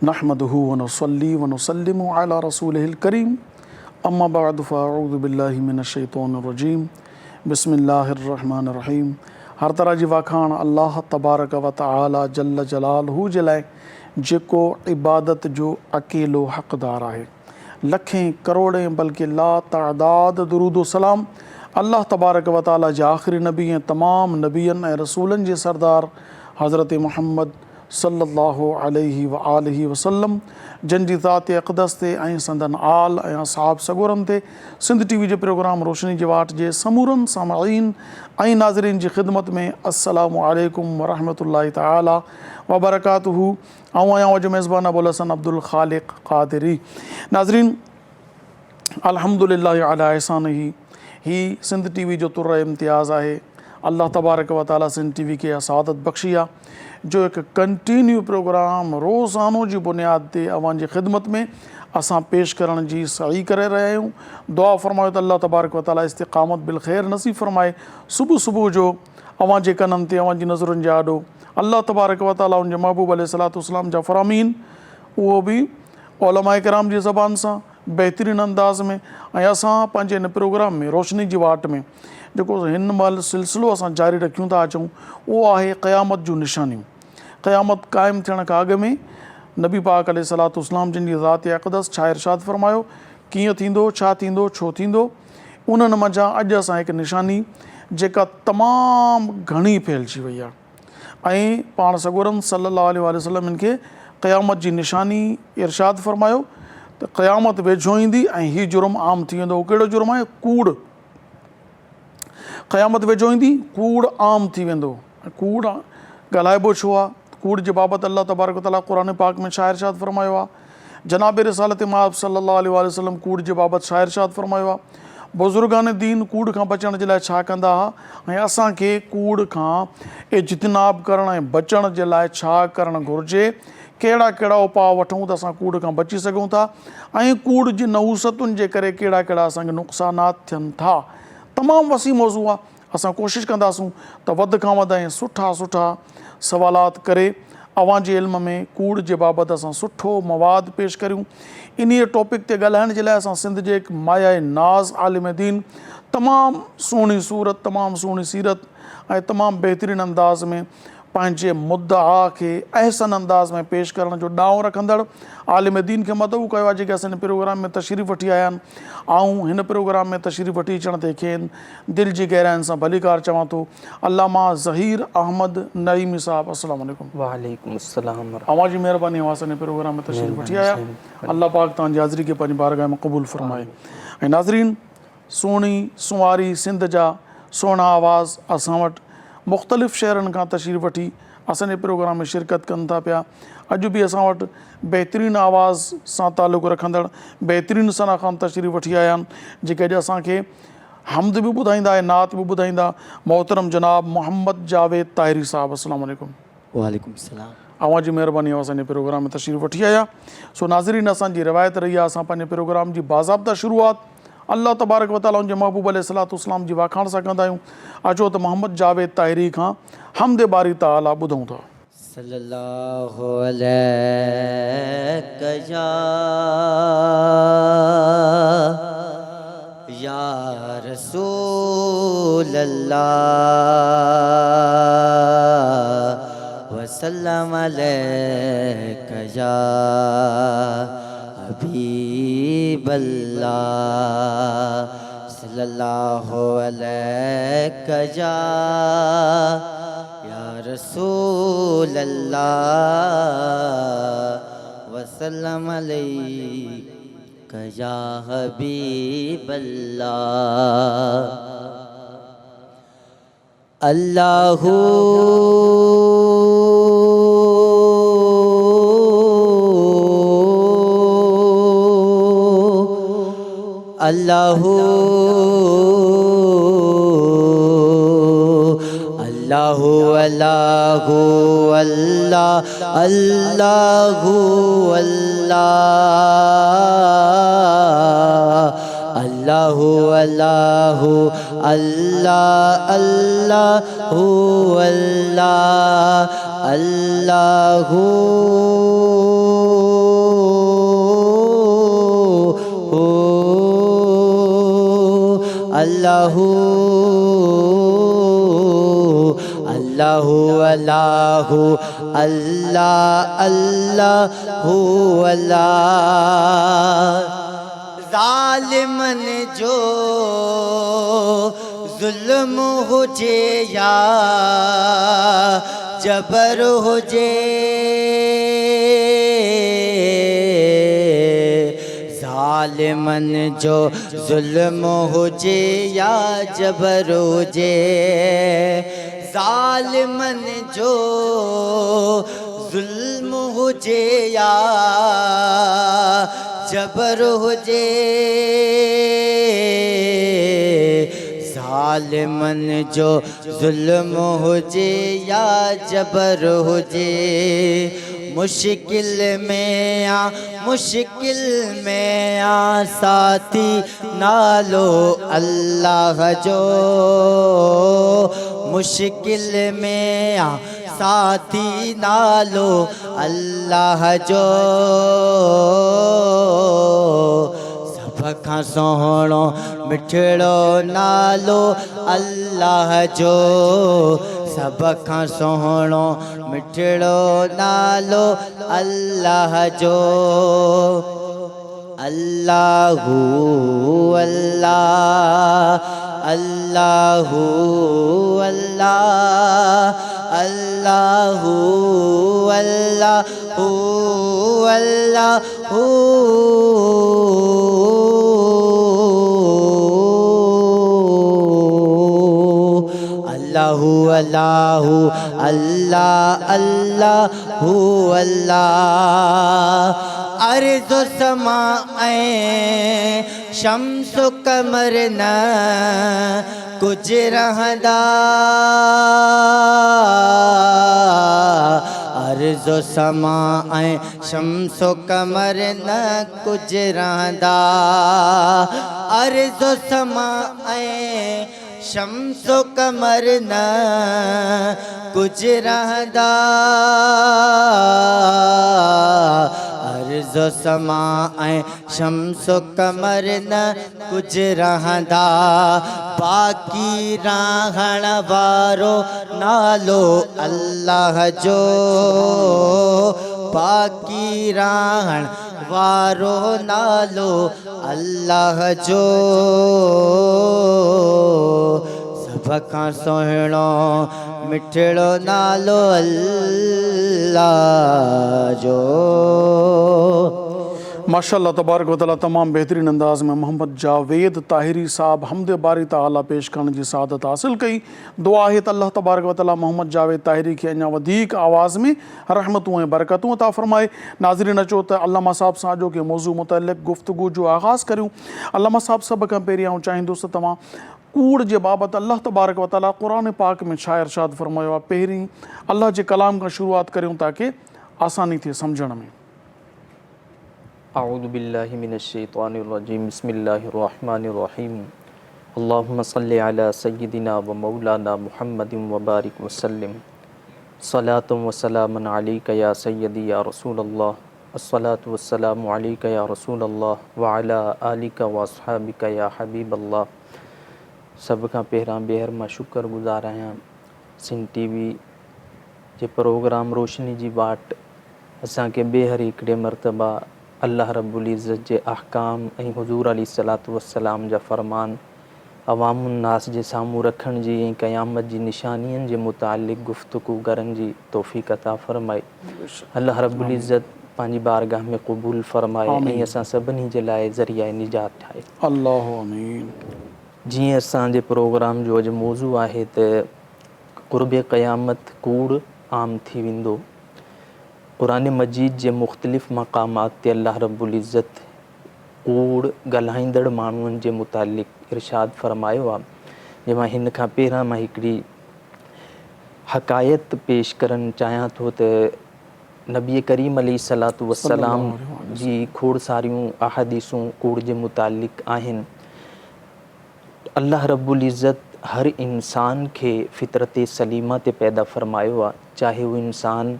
نحمده ونصلي ونسلم علي رسوله الڪريم اما بعد فاعوذ بالله من الشيطان الرجيم بسم الله الرحمن الرحيم هر طرح جي واکاڻ الله تبارڪ و تعالي جل جلاله جي لاء جيڪو عبادت جو اڪيلو حقدار آهي. لکين ڪروڙين بلڪه لا تعداد درود و سلام الله تبارڪ و تعالي جي آخري نبي ۽ تمام نبين ۽ رسولن جي سردار حضرت محمد صلي الله عليه واٰله وسلم جن جي ذات اقدس تي ۽ سندن آل ۽ اصحاب سڳورن تي سنڌ ٽي وي جي پروگرام روشني جي واٽ جي سمورن سامعين ۽ ناظرين جي خدمت ۾ السلام عليڪم ورحمة الله تعالي وبرڪاته. آئون آهيان اوهان جو ميزبان ابوالحسن عبدالخالق قادري. ناظرين الحمدلله علي احسانه هي سنڌ ٽي وي جو طره امتياز آهي الله تبارڪ و تعالي سنڌ ٽي وي کي اها سعادت بخشي آهي جو هڪ ڪنٽينيو پروگرام روزانو جي بنياد تي اوهان جي خدمت ۾ اسان پيش ڪرڻ جي سعي ڪري رهيا آهيون. دعا فرمايو ته الله تبارڪ و تعالي استقامت بالخير نصيب فرمائي. صبح صبح جو اوهان جي ڪنن تي اوهان جي نظرن جي آڏو الله تبارڪ و تعالي ان جي محبوب عليه الصلوة والسلام جا فرامين اهو به علماء ڪرام جي زبان سان بهترين انداز ۾ ۽ اسان پنهنجي هن پروگرام ۾ روشني جي واٽ ۾ جيڪو هن مهل سلسلو اسان جاري رکيون ٿا اچون اهو آهي قيامت جون نشانيون قيامت قائم ٿيڻ کان اڳ ۾ نبي پاڪ عليه الصلوة والسلام جن جي ذات اقدس ڇا ارشاد فرمايو ڪيئن ٿيندو ڇا ٿيندو ڇو ٿيندو انهن منجهان اڄ اسان هڪ نشاني جيڪا تمام گهڻي ڦهلجي وئي آهي ۽ پاڻ سڳورن صلّي اللّٰه عليه واٰله وسلّم ان کي قيامت جي نشاني ارشاد فرمايو ته قيامت ويجهو ايندي ۽ هي جرم عام ٿي ويندو. اهو ڪهڙو جرم آهي؟ ڪوڙ. قيامت ويجهو ايندي، ڪوڙ عام ٿي ويندو. ۽ ڪوڙ ڳالهائبو ڇو آهي؟ ڪوڙ جي بابت الله تبارڪ وتعاليٰ قرآن پاڪ ۾ ڇا ارشاد فرمايو آهي؟ جناب رسالت مآب صلّي اللّٰه عليه واٰله وسلّم ڪوڙ جي بابت ڇا ارشاد فرمايو آهي؟ بزرگان دين ڪوڙ کان بچڻ جي لاء ڇا ڪندا ها ۽ اسان کي ڪوڙ کان اجتناب ڪرڻ ۽ بچڻ جي لاء ڇا ڪرڻ گهرجي؟ ڪهڙا ڪهڙا اپاء وٺون ته اسان ڪوڙ کان بچي سگهون ٿا ۽ ڪوڙ جي نحوستن جي ڪري ڪهڙا ڪهڙا اسان کي نقصانات ٿين ٿا؟ تمام وسيع موضوع آهي. اسان ڪوشش ڪنداسون ته وڌ کان وڌ ۽ سٺا سٺا سوالات ڪري اوهان جي علم ۾ ڪوڙ جي بابت اسان سٺو مواد پيش ڪريون. انهيء ٽاپڪ تي ڳالهائڻ جي لاء اسان سنڌ جي هڪ مايائي ناز عالم دين تمام سهڻي صورت، تمام سهڻي سيرت ۽ تمام بهترين انداز ۾ پنهنجي مدعا کي احسن انداز ۾ پيش ڪرڻ جو ڏانء رکندڙ عالم دين کي مدعو ڪيو آهي جيڪي اسان هن پروگرام ۾ تشريف وٺي آيا آهن. آئون هن پروگرام ۾ تشريف وٺي اچڻ تي کين دل جي گهراين سان ڀليڪار چوان ٿو. علامه ظهير احمد نعيمي صاحب السلام عليڪم. وعليڪم السلام ورحمة. اوهان جي مهرباني اوهان اسان جي پروگرام ۾ تشريف وٺي آيا. الله پاڪ توهان جي حاضري کي پنهنجي بارگاهه ۾ قبول فرمائي. ۽ ناظرين سهڻي سنواري سنڌ جا سهڻا آواز اسان وٽ مختلف شهرن کان تشريف وٺي اسان جي پروگرام ۾ شرڪت ڪن ٿا پيا. اڄ به اسان وٽ بهترين آواز سان تعلق رکندڙ بهترين ثنا خوان تشريف وٺي آيا آهن جيڪي اڄ اسان کي حمد به ٻڌائيندا ۽ نعت به ٻڌائيندا. محترم جناب محمد جاويد طاهري صاحب السلام عليڪم. وعليڪم السلام. اوهان جي مهرباني اوهان اسان جي پروگرام ۾ تشريف وٺي آيا. سو ناظرين اسان جي روايت رهي آهي اسان پنهنجي پروگرام جي باضابطه شروعات الله تبارڪ و تعالي ان جي محبوب عليه الصلوة والسلام جي واکاڻ سان ڪندا آهيون. اچو ته محمد جاويد طاهري کان حمد باري تعالي ٻڌون ٿا. صلي الله عليڪ يا يا رسول الله وسلم عليڪ يا حبيب الله صلي الله عليڪ يا يا رسول الله وسلم عليڪ يا حبيب الله الله الله الله الله الله الله الله الله الله الله الله هو الله الله هو الله الله الله الله الله هو الله ظالمن جو ظلم هجي يا جبر هجي ظالمن جو ظلم هجي يا جبر هجي ظالمن جو ظلم هجي يا جبر هجي ظالمن جو ظلم هجي يا جبر هجي مشڪل ۾ آ مشڪل ۾ آ ساٿي نالو الله جو مشڪل ۾ آ ساٿي نالو الله جو سڀ کان سهڻو مٺڙو نالو الله جو سڀ کان سهڻو مٺڙو نالو الله جو الله الله الله الله الله الله الله الله الله الله الله هو الله ارض و سما ۽ شمس و قمر نه ڪجهه رهندا ارض و سما ۽ شمس و قمر نه ڪجهه رهندا ارض و سما ۽ شمس و قمر نه ڪجهه رهندا ارض و سما ۽ شمس و قمر نه ڪجهه رهندا باقي رهڻ وارو نالو الله جو باقي رهڻ وارو نالو الله جو سڀ کان سهڻو مٺڙو نالو الله جو. ماشاءالله تبارڪ وتعالي تمام بهترين انداز ۾ محمد جاويد طاهري صاحب حمد باري تعالي پيش ڪرڻ جي سعادت حاصل ڪئي دعا آهي ته الله تبارڪ وتعالي محمد جاويد طاهري کي اڃا وڌيڪ آواز ۾ رحمتون ۽ برڪتون عطا فرمائي. ناظرين اچو ته علامه صاحب سان اڄوڪي موضوع متعلق گفتگو جو آغاز ڪريون. علامه صاحب سڀ کان پهرين آئون چاهيندس ته توهان ڪوڙ جي بابت الله تبارڪ وتعالي قرآن پاڪ ۾ ڇا ارشاد فرمايو آهي پهرين الله جي ڪلام کان شروعات ڪريون تاڪه آساني ٿئي سمجهڻ ۾. اعوذ بالله من الشيطان الرجيم بسم الله الرحمن الرحيم اللهم صل علي سيدنا ومولانا محمد وبارڪ وسلم صلاة وسلام عليك يا سيدي يا رسول الله الصلاة والسلام عليك يا رسول الله وعلي آلك واصحابك يا حبيب الله سڀ کان پهريان ٻيهر مان شڪر گذار آهيان سنڌ ٽي وي جي پروگرام روشني جي واٽ اسان کي ٻيهر هڪڙي مرتبه الله رب العزت جي احڪام ۽ حضور عليه الصلوة والسلام جا فرمان عوام الناس جي سامهون رکڻ جي ۽ قيامت جي نشانين جي متعلق گفتگو ڪرڻ جي توفيق عطا فرمائي. الله رب العزت پنهنجي بارگاھ ۾ قبول فرمائي ۽ اسان سڀني جي لاء ذريعه نجات ٺاهي. الله آمين. جيئن اسان جي پروگرام جو اڄ موضوع آهي ته قرب قيامت ڪوڙ عام ٿي ويندو. قرآن مجيد جي مختلف مقامات تي الله رب العزت ڪوڙ ڳالهائيندڙ ماڻهن جي متعلق ارشاد فرمايو آهي جنهن مان هن کان پهريان مان هڪڙي حقائق پيش ڪرڻ چاهيان ٿو ته نبي ڪريم عليه الصلوة والسلام جي کوڙ ساريون احاديثون ڪوڙ جي متعلق آهن. الله رب العزت هر انسان کي فطرت سليمه تي پيدا فرمايو آ، چاهي هو انسان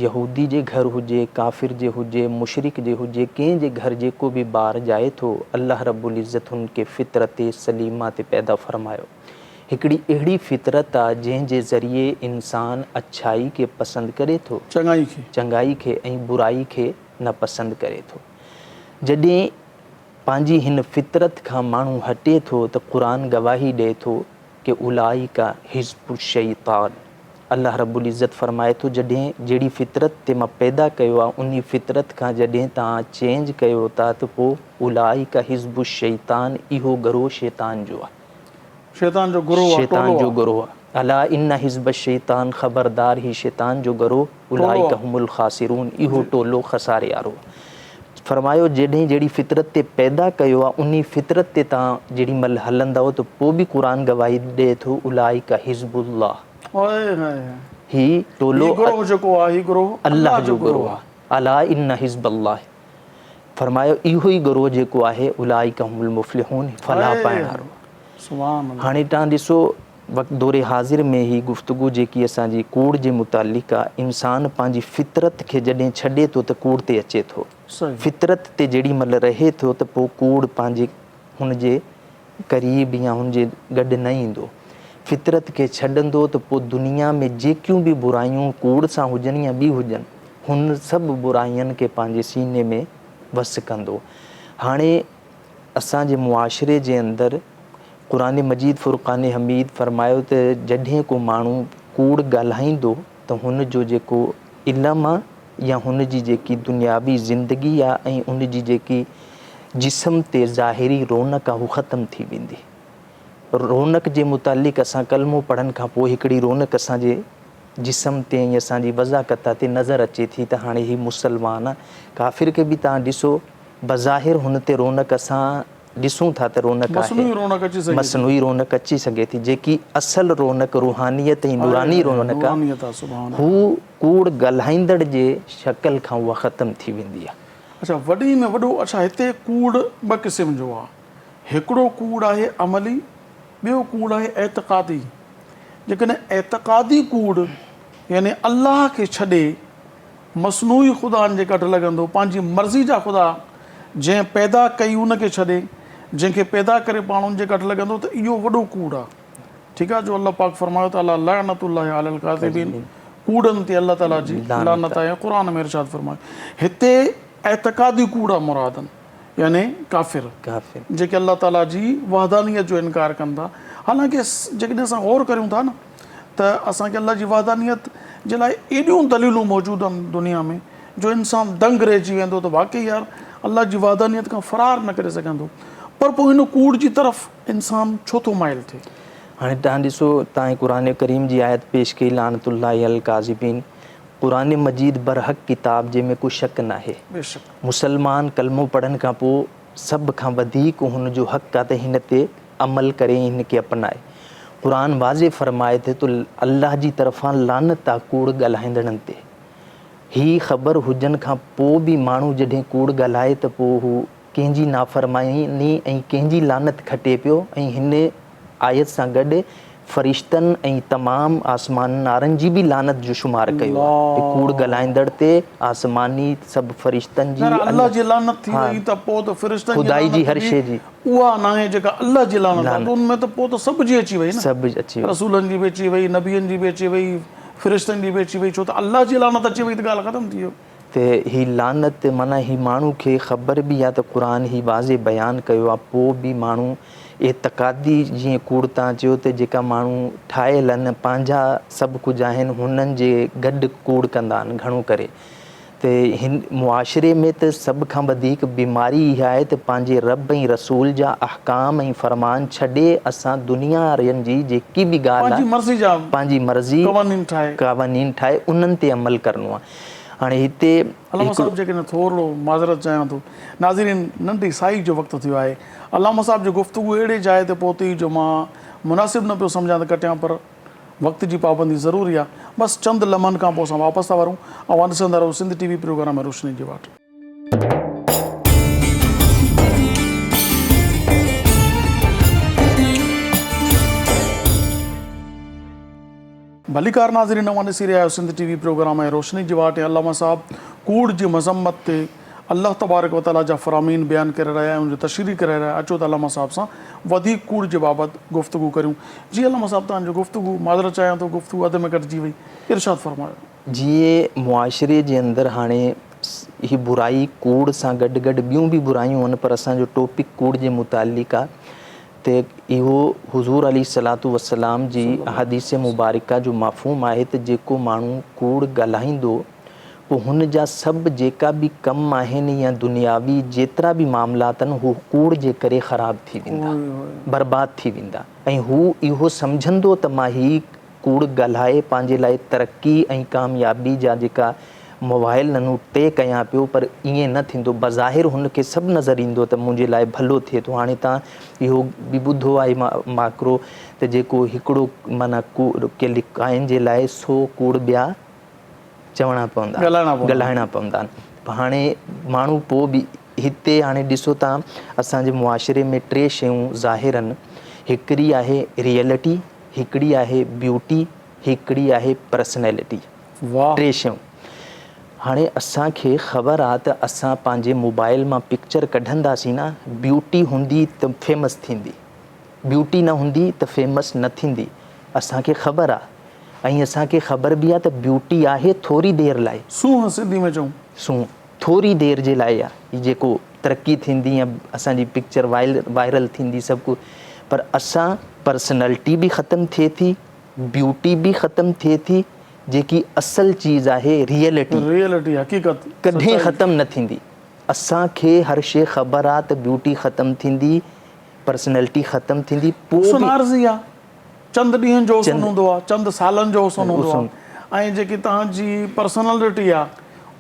يهودي جي گهر هجي، ڪافر جي هجي، مشرڪ جي هجي، ڪنهن جي گهر جيڪو به ٻار ڄائي ٿو، الله رب العزت هن کي فطرت سليمه تي پيدا فرمايو. هڪڙي اهڙي فطرت آ جنهن جي ذريعي انسان اڇائي کي پسند ڪري ٿو، چڱائي کي. چڱائي کي ۽ برائي کي ناپسند ڪري ٿو. جڏهن پنهنجي هن فطرت کان ماڻهو هٽي ٿو ته قرآن گواهي ڏئي ٿو ڪه اولئک حزب الشيطان الله رب العزت فرمائي ٿو جڏهن جهڙي فطرت تي مان پيدا ڪيو آهي انهي فطرت کان جڏهن توهان چينج ڪيو ٿا ته پوء اولئک حزب الشيطان اهو گروهه شيطان جو آهي. شيطان جو گروهه آهي، شيطان ٽولو جو آهي. گروهه آهي. الا ان حزب الشيطان خبردار هي شيطان جو گروهه اولئک هم الخاسرون اهو ٽولو خساري وارو آهي. فرمايو جڏهن جهڙي فطرت تي پيدا ڪيو آهي انهي فطرت تي توهان جيڏي مهل هلندؤ ته پوء به قرآن گواهي ڏئي ٿو اولئک حزب الله هي ٽولو هي گروهه جيڪو آهي هي گروهه الله جو گروهه آهي الا ان حزب الله فرمايو اهو ئي گروهه جيڪو آهي اولئک هم المفلحون فلاح پائڻ وارو هاڻي توهان ڏسو وقت دور حاضر ۾ هي گفتگو جيڪي اسان جي ڪوڙ جي متعلق آ، انسان پنهنجي فطرت کي جڏهن ڇڏي ٿو ته ڪوڙ تي اچي ٿو. فطرت تي جيڏي مهل رهي ٿو ته پوء ڪوڙ پنهنجي هن جي قريب يا هن جي گڏ نه ايندو. فطرت کي ڇڏندو ته پوء دنيا ۾ جيڪيون به برايون ڪوڙ سان هجن يا ٻي هجن، هن سڀ براين کي پنهنجي سيني ۾ وس ڪندو. هاڻي اسان جي معاشري جي اندر قرآن مجيد فرقان حميد فرمايو ته جڏهن ڪو ماڻهو ڪوڙ ڳالهائيندو ته هن جو جيڪو علم آ يا هن جي جيڪي دنياوي زندگي آ ۽ ان جي جيڪي جسم تي ظاهري رونق آ هو ختم ٿي ويندي. رونق جي متعلق اسان ڪلمو پڙهڻ کان پوء هڪڙي رونق اسان جي جسم تي ۽ اسان جي وضع قطع تي نظر اچي ٿي ته هاڻي هي مسلمان آ. ڪافر کي به توهان ڏسو بظاهر هن تي رونق اسان ڏسون ٿا ته رونق آهي. مصنوعي رونق اچي سگهي ٿي. مصنوعي رونق اچي سگهي ٿي. جيڪي اصل رونق روحانيت ۽ نوراني رونق آ، هو ڪوڙ ڳالهائيندڙ جي شڪل کان اها ختم ٿي ويندي آ. اڇا وڏي ۾ وڏو اڇا هتي ڪوڙ ٻه قسم جو آ. هڪڙو ڪوڙ آهي عملي ٻيو ڪوڙ آهي اعتقادي. جيڪڏهن اعتقادي ڪوڙ يعني الله کي ڇڏي مصنوعي خدائن جي ڪڍ لڳندو، پنهنجي مرضي جا خدا جنهن پيدا ڪئي ان کي ڇڏي، جنهن کي پيدا ڪري پاڻ ان جي ڪڍ لڳندو ته اهو وڏو ڪوڙ آهي. ٺيڪ آهي جو الله پاڪ فرمايو ته الا لعنت الله علي الڪاذبين ڪوڙن تي الله تعالي جي لعنت آهي قرآن ۾ ارشاد فرمايو. هتي اعتقادي ڪوڙ آهي مراد يعني ڪافر جيڪي الله تعالي جي وحدانيت جو انڪار ڪن ٿا. حالانڪه جيڪڏهن اسان غور ڪريون ٿا نه ته اسان کي الله جي وحدانيت جي لاء ايڏيون دليلون موجود آهن دنيا ۾ جو انسان دنگ رهجي ويندو ته واقعي يار الله جي وحدانيت کان فرار نه ڪري سگهندو پر پوء هن ڪوڙ جي طرف انسان ڇو ٿو مائل ٿئي؟ هاڻي توهان ڏسو توهان قرآن ڪريم جي آيت پيش ڪئي لعنت الله علي الڪاذبين قرآن مجيد برحق ڪتاب جنهن ۾ ڪو شڪ ناهي مسلمان ڪلمو پڙهڻ کان پوء سڀ کان وڌيڪ هن جو حق آهي ته هن تي عمل ڪري ۽ هن کي اپنائي. قرآن واضح فرمائي ٿي ته الله جي طرفان لعنت آ ڪوڙ ڳالهائيندڙن تي. هي خبر هجڻ کان پوء به ماڻهو جڏهن ڪوڙ ڳالهائي ته پوء هو ڪنهن جي نافرماني ۽ ڪنهن جي لعنت کٽي پيو ۽ هن آيت سان گڏ فرشتن ۽ تمام آسمانن وارن جي به لعنت جو شمار ڪيو آهي ته ڪوڙ ڳالهائيندڙ تي آسماني سڀ فرشتن جي الله جي لعنت ٿي وئي ته پوء ته فرشتن جي خدائي جي هر شيء جي اها ناهي جيڪا الله جي لعنت آهي ته ان ۾ ته پوء ته سڀ جي اچي وئي نه سڀ اچي وئي رسولن جي به اچي وئي نبين جي به اچي وئي فرشتن جي به اچي وئي ڇو ته الله جي لعنت اچي وئي ته ڳالهه ختم ٿي ويو. ته هي لعنت معنيٰ هي ماڻهو کي خبر به آ ته قرآن هي واضح بيان ڪيو آ پوء به ماڻهو اعتقادي جيئن ڪوڙ تان چيو ته جيڪا ماڻهو ٺاهيل آهن پنهنجا سڀ ڪجهه آهن هنن جي گڏ ڪوڙ ڪندا آهن گهڻو ڪري ته هن معاشري ۾ ته سڀ کان وڌيڪ بيماري اها آهي ته پنهنجي رب ۽ رسول جا احڪام ۽ فرمان ڇڏي اسان دنيا وارن جي جيڪي به ڳالهه پنهنجي مرضي جا پنهنجي مرضي قوانين ٺاهي قوانين ٺاهي انهن تي عمل ڪرڻو آهي هاڻي هتي علامه صاحب جيڪڏهن ٿورڙو معذرت چاهيان ٿو ناظرين ننڍي سائي جو وقت ٿيو آهي علامه صاحب جي گفتگو اهڙي جاء تي پهتي جو مان مناسب نه پيو سمجهان ته ڪٽيان پر وقت جي پابندي ضروري آهي بس چند لمحن کان پوء اسان واپس ٿا ورون اوهان ڏسندا رهو سنڌ ٽي وي پروگرام روشني جي واٽ. ڀليڪار ناظرين اوهان ڏسي رهيا آهيو سنڌ ٽي وي پروگرام ۽ روشني جي واٽ ۽ علامه صاحب ڪوڙ جي مذمت تي الله تبارڪ و تعالي جا فرامين بيان ڪري رهيا آهن ان جي تشريح ڪري رهيا آهن اچو ته علامه صاحب سان وڌيڪ ڪوڙ جي بابت گفتگو ڪريون جي علامه صاحب توهان جو گفتگو معذرت چاهيان ٿو گفتگو اڌ ۾ ڪٽجي وئي ارشاد فرمايو. جي معاشري جي اندر هاڻي هي برائي ڪوڙ سان گڏ گڏ ٻيون به برايون آهن پر اسان جو ٽاپڪ ڪوڙ جي متعلق آهي ته اهو حضور عليه الصلوة والسلام جي احاديث مبارڪه جو مفهوم آهي ته جيڪو ماڻهو ڪوڙ ڳالهائيندو پوء هن جا سڀ جيڪا به ڪم آهن يا دنياوي جيترا به معاملات آهن هو ڪوڙ جي ڪري خراب ٿي ويندا برباد ٿي ويندا ۽ هو اهو سمجهندو ته مان هي ڪوڙ ڳالهائي پنهنجي لاء ترقي ۽ ڪاميابي جا جيڪا موائل ننو طئي ڪيان پيو پر ائين نه ٿيندو بظاهر هن کي سڀ نظر ايندو ته منهنجي لاء ڀلو ٿئي ٿو هاڻي تان اهو به ٻڌو آهي ماڪرو ته جيڪو هڪڙو معنيٰ ڪوڙ ڪي لڪائن جي لاء سو ڪوڙ ٻيا چوڻا پوندا ڳالهائڻا پوندا هاڻي ماڻهو پوء به هتي هاڻي ڏسو تان اسان جي معاشري ۾ ٽي شيون ظاهر آهن هڪڙي آهي ريئلٽي هڪڙي آهي بيوٽي هڪڙي آهي پرسنلٽي ٽي شيون هاڻي اسان کي خبر آ ته اسان پنهنجي موبائل مان پڪچر ڪڍنداسين نه بيوٽي هوندي ته فيمس ٿيندي بيوٽي نه هوندي ته فيمس نه ٿيندي اسان کي خبر آ ۽ اسان کي خبر به آ ته بيوٽي آهي ٿوري دير لاء. سونهن سنڌي ۾ چئون. سونهن ٿوري دير جي لاء آ هي جيڪو ترقي ٿيندي يا اسان جي پڪچر وائرل ٿيندي سڀ ڪجهه پر اسان پرسنلٽي به ختم ٿئي ٿي بيوٽي به ختم ٿئي ٿي جيڪي اصل چيز آهي ريئلٽي ريئلٽي حقيقت ڪڏهن ختم نه ٿيندي اسان کي هر شي خبر آ ته بيوٽي ختم ٿيندي پرسنلٽي ختم ٿيندي پو حسن عارضي آ چند ڏينهن جو حسن هوندو آ چند سالن جو حسن هوندو آ ۽ جيڪي توهان جي پرسنلٽي آ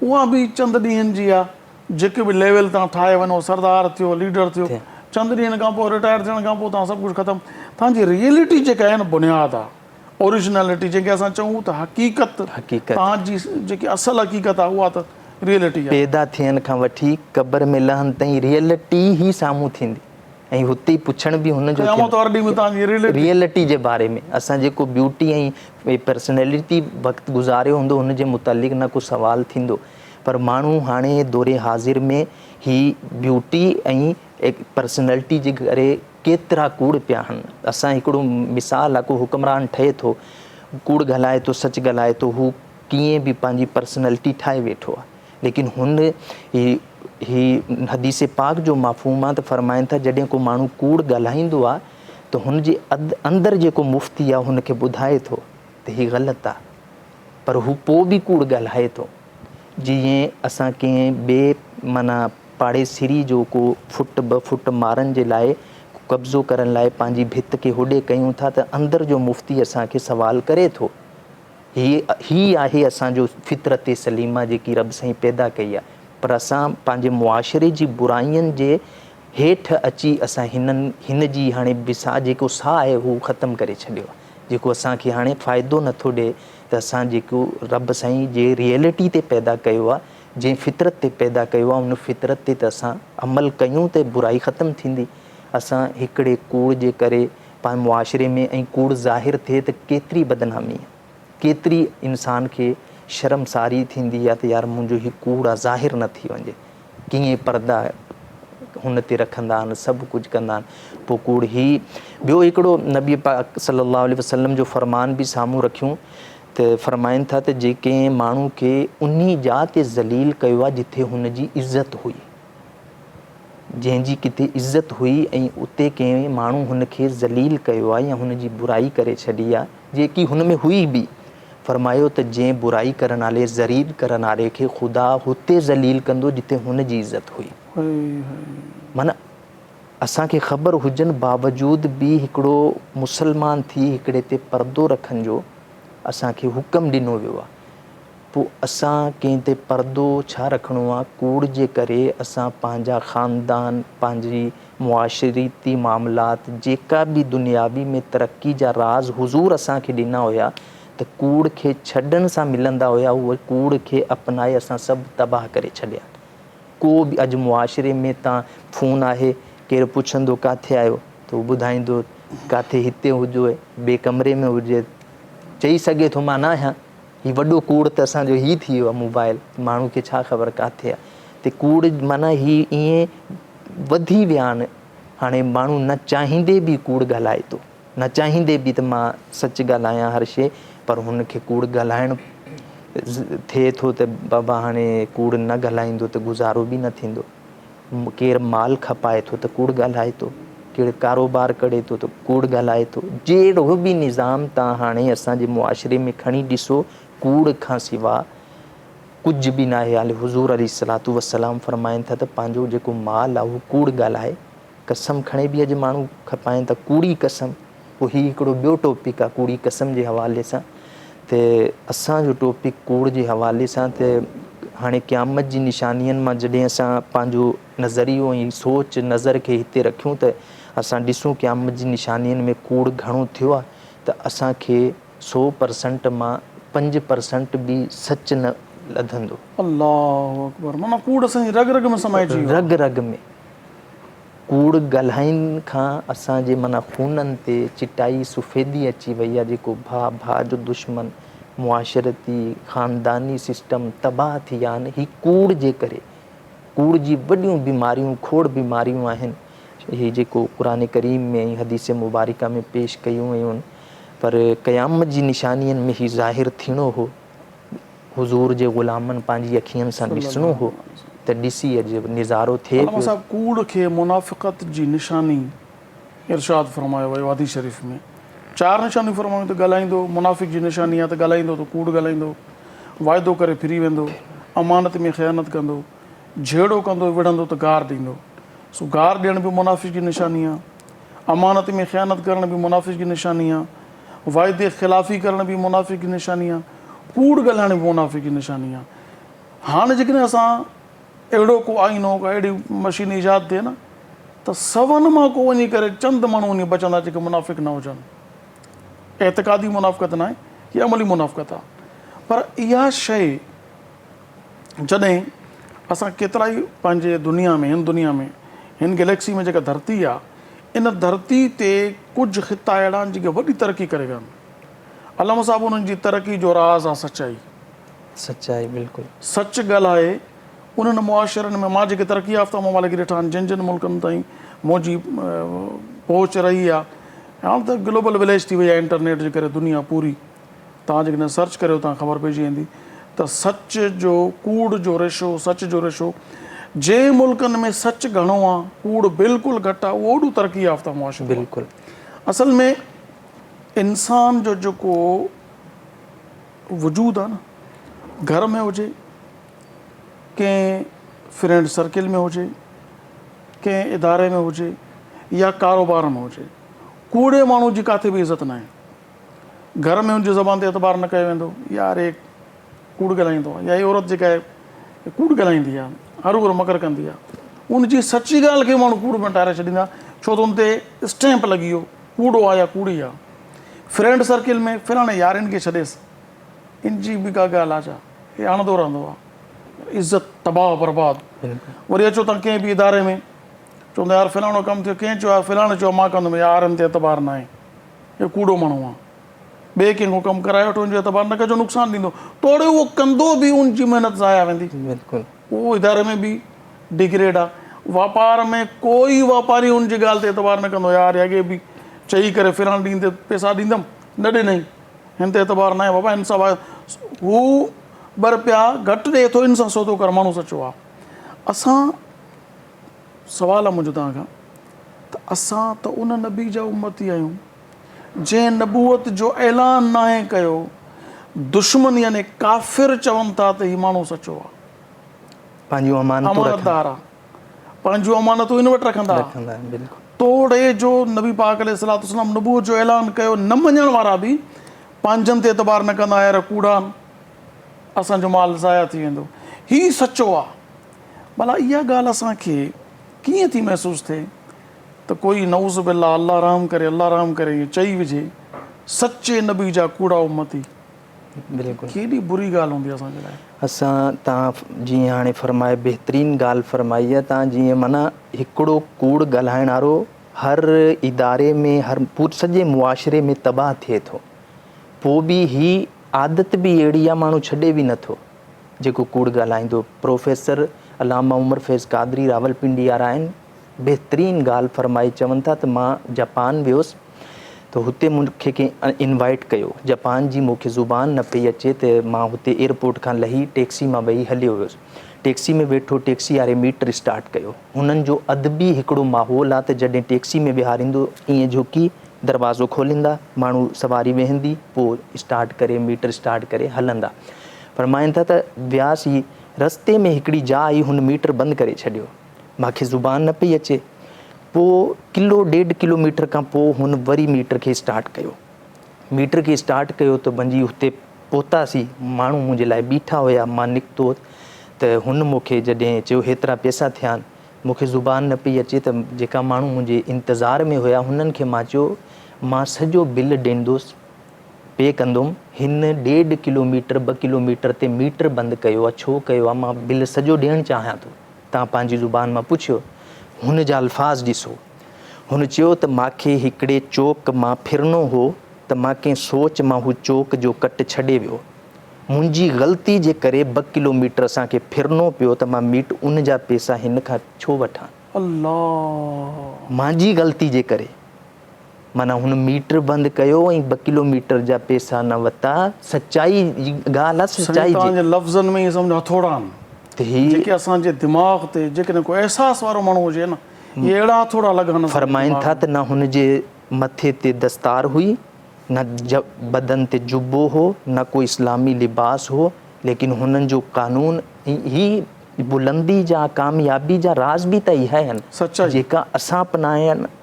اها به چند ڏينهن جي آ جيڪي به ليول تان ٺاهي وڃو سردار ٿيو ليڊر ٿيو چند ڏينهن کان پوء رٽائر ٿيڻ کان پوء توهان سڀ ڪجهه ختم توهان جي ريئلٽي جيڪا آهي نه بنياد آ اوريجنلٽي جنهن کي اسان چئون ته حقيقت توهان جي جيڪي اصل حقيقت آهي اها ته ريئلٽي آهي. پيدا ٿيڻ کان وٺي قبر ۾ لهن تائين ريئلٽي ئي سامهون ٿيندي ۽ هتي ئي پڇڻ به هن جو قيامت واري ڏينهن ۾ توهان جي ريئلٽي ريئلٽي جي باري ۾ اسان جيڪو بيوٽي ۽ پرسنلٽي وقت گذاريو هوندو هن جي متعلق نه ڪو سوال ٿيندو پر ماڻهو هاڻي دور حاضر ۾ هي بيوٽي ۽ پرسنلٽي جي ڪري ڪيترا ڪوڙ پيا هن. اسان هڪڙو مثال آ ڪو حڪمران ٺهي ٿو ڪوڙ ڳالهائي ٿو سچ ڳالهائي ٿو هو ڪيئن به پنهنجي پرسنلٽي ٺاهي ويٺو آ ليڪن هن هي هي حديث پاڪ جو مفهوم آ ته فرمائن ٿا جڏهن ڪو ماڻهو ڪوڙ ڳالهائيندو آ ته هن جي اندر جيڪو مفتي آ هن کي ٻڌائي ٿو ته هي غلط آ پر هو پوء به ڪوڙ ڳالهائي ٿو جيئن اسان ڪنهن ٻئي معنيٰ پاڙيسري جو ڪو فٽ ٻه فٽ مارن جي لاء ڪو قبضو ڪرڻ لاء پنهنجي ڀت کي هوڏي ڪيون ٿا ته اندر جو مفتي اسان کي سوال ڪري ٿو. هي هي آهي اسان جو فطرت سليمه جيڪي رب سائين پيدا ڪئي آهي پر اسان پنهنجي معاشري جي براين جي هيٺ اچي اسان هنن هن جي هاڻي وساهه جيڪو ساهه آهي هو ختم ڪري ڇڏيو آهي جيڪو اسان کي هاڻي فائدو نٿو ڏئي ته اسان جيڪو رب سائين جي ريئلٽي تي پيدا ڪيو آهي جنهن فطرت تي پيدا ڪيو آهي ان فطرت تي ته اسان عمل ڪيون ته برائي ختم ٿيندي. اسان هڪڙي ڪوڙ جي ڪري پنهنجي معاشري ۾ ۽ ڪوڙ ظاهر ٿئي ته ڪيتري بدنامي آهي. ڪيتري انسان کي شرمساري ٿيندي آهي ته يار منهنجو هي ڪوڙ آهي ظاهر نه ٿي وڃي. ڪيئن پردا هن تي رکندا آهن سڀ ڪجهه ڪندا آهن پوء ڪوڙ هي ٻيو هڪڙو نبي پاڪ صلي الله عليه وسلم جو فرمان به سامهون رکيون ته فرمائن ٿا ته جي ڪنهن ماڻهو کي انهي جاء تي ذليل ڪيو آهي جٿي هن جي عزت هئي، جنهن جي ڪٿي عزت هئي ۽ اتي ڪنهن ماڻهو هن کي ذليل ڪيو آهي يا هن جي برائي ڪري ڇڏي آهي جيڪي هن ۾ هئي به، فرمايو ته جنهن برائي ڪرڻ واري، ذليل ڪرڻ واري کي خدا هتي ذليل ڪندو جتي هن جي عزت هئي. معنيٰ اسان کي خبر هجن باوجود به هڪڙو مسلمان ٿي هڪڙي تي پردو رکن جو اسان کي حڪم ڏنو ويو آ پو اسان ڪنهن تي پردو ڇا رکڻو آ ڪوڙ جي ڪري اسان پنهنجا خاندان پنهنجي معاشرتي معاملات جيڪا به دنياوي ۾ ترقي جا راز حضور اسان کي ڏنا هيا ته ڪوڙ کي ڇڏڻ سان ملندا هيا اهي ڪوڙ کي اپنائي اسان سڀ تباهه ڪري ڇڏيا. ڪو به اڄ معاشري ۾ تان فون آهي ڪير پڇندو ڪاٿي آهيو ته هو ٻڌائيندو ڪاٿي هتي هجو ٻئي ڪمري ۾ هجي چئي سگهي ٿو مان نه آهيان. هي وڏو ڪوڙ ته اسان جو هي ٿي ويو آهي موبائل ماڻهو کي ڇا خبر ڪاٿي آهي ته ڪوڙ معنيٰ هي ائين وڌي ويا آهن هاڻي ماڻهو نه چاهيندي به ڪوڙ ڳالهائي ٿو نه چاهيندي به ته مان سچ ڳالهايان هر شيء پر هن کي ڪوڙ ڳالهائڻ ٿئي ٿو ته بابا هاڻي ڪوڙ نه ڳالهائيندو ته گذارو به نه ٿيندو. ڪير مال کپائي ٿو ته ڪوڙ ڳالهائي ٿو، ڪير ڪاروبار ڪري ٿو ته ڪوڙ ڳالهائي ٿو. جهڙو به نظام تان هاڻي اسان جي معاشري ۾ کڻي ڏسو ڪوڙ کان سوا ڪجهه به ناهي. حالي حضور عليه الصلوة والسلام فرمائن ٿا ته پنهنجو جيڪو مال آهي اهو ڪوڙ ڳالهائي قسم کڻي به اڄ ماڻهو کپائين ٿا ڪوڙي قسم. پوء هي هڪڙو ٻيو ٽاپڪ آهي ڪوڙي قسم جي حوالي سان ته اسان جو ٽاپڪ ڪوڙ جي حوالي سان ته هاڻي قيامت جي نشانين مان جڏهن اسان پنهنجو نظريو ۽ سوچ نظر کي هتي رکيون ته اسان ڏسون قيامت جي نشانين ۾ ڪوڙ گهڻو ٿيو آهي ته اسان کي سو پرسنٽ مان 5% به سچ نه لڌندو. الله اڪبر معنيٰ ڪوڙ اسان جي رڳ رڳ ۾ سمائجي ويو آهي. رڳ رڳ ۾ ڪوڙ ڳالهائن کان اسان جي معنيٰ خونن تي چٽائي سفيدي اچي وئي آ جيڪو ڀاء ڀاء جو دشمن معاشرتي خانداني سسٽم تباهه ٿي ويا آهن هي ڪوڙ جي ڪري ڪوڙ جي وڏيون بيماريون کوڙ بيماريون آهن هي جيڪو قرآن ڪريم ۾ ۽ حديث مبارڪه ۾ پيش ڪيون ويون آهن پر قيامت جي نشانين ۾ هي ظاهر ٿيڻو هو حضور جي غلامن پنهنجي اکين سان ڏسڻو هو ته ڏسي اڄ نظارو ٿئي علامه پيو. صاحب ڪوڙ کي منافقت جي نشاني ارشاد فرمايو ويو حديث شريف ۾ چار نشانيون فرمايون ته ڳالهائيندو منافق جي نشاني آهي ته ڳالهائيندو ته ڪوڙ ڳالهائيندو واعدو ڪري ڦري ويندو امانت ۾ خيانت ڪندو جهيڙو ڪندو وڙهندو ته گار ڏيندو سو گار ڏيڻ به منافق جي نشاني آهي امانت ۾ خيانت ڪرڻ به منافق جي نشاني آهي واعدي خلافي ڪرڻ به منافق جي نشاني آهي، ڪوڙ ڳالهائڻ به منافق جي نشاني آهي. هاڻ جيڪڏهن اسان اهڙو ڪو آئينو ڪا اهڙي مشين ايجاد ٿئي نه ته سون مان ڪو وڃي ڪري چند ماڻهو وڃي بچندا جيڪي منافق نه هجن. اعتقادي منافقت ناهي، هي عملي منافقت آهي. پر اها شيء جڏهن اسان ڪيترائي پنهنجي دنيا ۾ هن دنيا ۾ هن گليڪسي ۾ جيڪا ڌرتي آهي ان ڌرتي تي ڪجهه خطا اهڙا آهن جيڪي وڏي ترقي ڪري ويا آهن. علامه صاحب انهن جي ترقي جو راز آهي سچائي. سچائي بلڪل. سچ ڳالهائي انهن معاشرن ۾ مان جيڪي ترقي يافته ممالڪ ڏٺا آهن جن جن ملڪن تائين منهنجي پهچ رهي آهي هاڻ ته گلوبل وليج ٿي وئي آهي انٽرنيٽ جي ڪري دنيا پوري توهان جيڪڏهن سرچ ڪريو توهان خبر پئجي ويندي ته سچ جو ڪوڙ جو ريشو سچ جو ريشو جنهن ملڪن ۾ سچ گهڻو آ ڪوڙ بلڪل گهٽ آ اهو اوڏو ترقي يافته معاشرو آ. بلڪل. اصل ۾ انسان جو جيڪو وجود آ نه گهر ۾ هجي ڪنهن فرينڊ سرڪل ۾ هجي ڪنهن اداري ۾ هجي يا ڪاروبار ۾ هجي ڪوڙي ماڻهو جي ڪاٿي به عزت ناهي. گهر ۾ ان جي زبان تي اعتبار نه ڪيو ويندو، يار هي ڪوڙ ڳالهائيندو آهي يا هي عورت جيڪا آهي ڪوڙ ڳالهائيندي آهي، هروڀرو مڪر ڪندي آهي. ان جي سچي ڳالهه کي ماڻهو ڪوڙ ۾ ٽاري ڇڏيندا ڇو ته ان تي اسٽيمپ لڳي ويو ڪوڙو آهي يا ڪوڙي آهي. فرينڊ سرڪل ۾ فلاڻي يار ان کي ڇڏيس ان جي به ڪا ڳالهه آهي ڇا هي هڻندو رهندو آهي عزت تباهه برباد. وري اچو تان ڪنهن به اداري ۾ چوندا يار فلاڻو ڪم ٿيو ڪنهن چيو يار فلاڻي چيو مان ڪندم يار ان تي اعتبار ناهي. اهو ڪوڙو ماڻهو آ. ٻئي ڪنهن کان ڪم ڪرائي وٺو ان جو اعتبار نه ڪجو نقصان ڏيندو. توڙي اهو ڪندو به ان جي محنت ضايع ويندي. بلڪل. اهو اداري ۾ به ڊگريڊ آ. واپار ۾ ڪوئي واپاري ان جي ڳالهه تي اعتبار نه ڪندو يار هي اڳي به چئي ڪري فلاڻي ڏينهن تي پئسا ڏيندم نه ڏنائين. هن تي اعتبار ناهي بابا هن سان هو ٻه رپيا گهٽ ڏئي ٿو ان سان سودو ڪر ماڻهو سچو آ. اسان سوال آ منهنجو توهان کان ته اسان ته ان نبي جا امتي آهيون جنهن نبوت جو اعلان ناهي ڪيو، دشمن يعني ڪافر چون ٿا ته هي ماڻهو سچو آ، پنهنجون امانتون امانتدار آ، پنهنجون امانتون ان وٽ رکندا. رکندا آهن بلڪل. توڙي جو نبي پاڪ عليه الصلوة والسلام نبوت جو اعلان ڪيو نه مڃڻ وارا به پنهنجن تي اعتبار نه ڪندا يار ڪوڙا آهن اسان جو مال ضايع ٿي ويندو هي سچو آ. ڀلا اها ڳالهه اسان کي ڪيئن ٿي محسوس ٿئي ته ڪوئي نعوذ بالله الله رحم ڪري الله رحم ڪري ائين چئي وجهي سچي نبي جا ڪوڙا امتي. بلڪل. ڪيڏي بري ڳالهه هوندي اسان جي لاء. اسان تان جيئن هاڻي فرمائي بهترين ڳالهه فرمائي آ تان جيئن معنيٰ هڪڙو ڪوڙ ڳالهائڻ وارو هر اداري ۾ هر سڄي معاشري ۾ تباهه ٿئي ٿو. پوء به هي عادت به اهڙي آ ماڻهو ڇڏي به نٿو جيڪو ڪوڙ ڳالهائيندو. پروفيسر علامه عمر فيض قادري راولپنڊي وارا آهن بهترين ڳالهه فرمائي چون ٿا ته مان جاپان ويس ته هتي مون کي ڪنهن انوائيٽ ڪيو جاپان جي مون کي زبان نه پئي اچي ته مان هتي ايئرپورٽ کان لهي ٽيڪسي مان ويهي هليو ويس ٽيڪسي ۾ ويٺو ٽيڪسي واري ميٽر اسٽارٽ ڪيو هنن جو ادبي هڪڙو ماحول آ ته جڏهن ٽيڪسي ۾ ويهاريندو ائين جهڪي دروازو کوليندا، ماڻهو سواري ويهندي، پوء اسٽارٽ ڪري ميٽر اسٽارٽ ڪري هلندا. فرمائن ٿا ته وياسين، رستي ۾ هڪڙي جاء آئي هن ميٽر بند ڪري ڇڏيو. مان کي زبان نه پئي اچي. پوء ڪلو ڏيڍ ڪلو ميٽر کان پوء هن وري ميٽر کي اسٽارٽ ڪيو. ميٽر کي اسٽارٽ ڪيو ته وڃي اتي پهتاسين، ماڻهو منهنجي لاء بيٺا هيا، مان نڪتو ته هن مون کي جڏهن چيو هيترا پئسا ٿيا آهن. مون کي زبان نه پئي اچي ته جيڪا ماڻهو منهنجي انتظار ۾ هيا هنن کي مان چيو مان سڄو بل ڏيندس پي ڪندم هن ڏيڍ ڪلو ميٽر ٻه ڪلو ميٽر تي ميٽر بند ڪيو آ ڇو ڪيو آ مان بل سڄو ڏيڻ چاهيان ٿو تان پنهنجي زبان مان پڇيو هن جا الفاظ ڏسو هن چيو ته ماکي هڪڙي چوڪ مان ڦرڻو هو ته مان ڪنهن سوچ مان هو چوڪ جو ڪٽ ڇڏي ويو منهنجي غلطي جي ڪري ٻه ڪلو ميٽر اسان کي ڦرڻو پيو ته مان ميٽ ان جا پيسا هن کان ڇو وٺان. الله. مانجي غلطي جي ڪري معنيٰ هن ميٽر بند ڪيو ۽ ٻه ڪلو ميٽر جا پيسا نه وتا سچائي جي ڳالهه آ سائين سچائي جي. توهان جي لفظن ۾ ئي سمجهه هٿوڙا آهن ته هي. جيڪي اسان جي دماغ تي جيڪڏهن ڪو احساس وارو ماڻهو هجي نه اهي اهڙا هٿوڙا لڳن اسان جي فرمائن دماغ ٿا ۾. ته نه هن جي مٿي تي دستار هئي نه بدن تي جبو هو، نه ڪو اسلامي لباس هو، ليڪن هنن جو قانون ۽ هي بلندي جا ڪاميابي جا راز به ته اها آهن، جيڪا اسان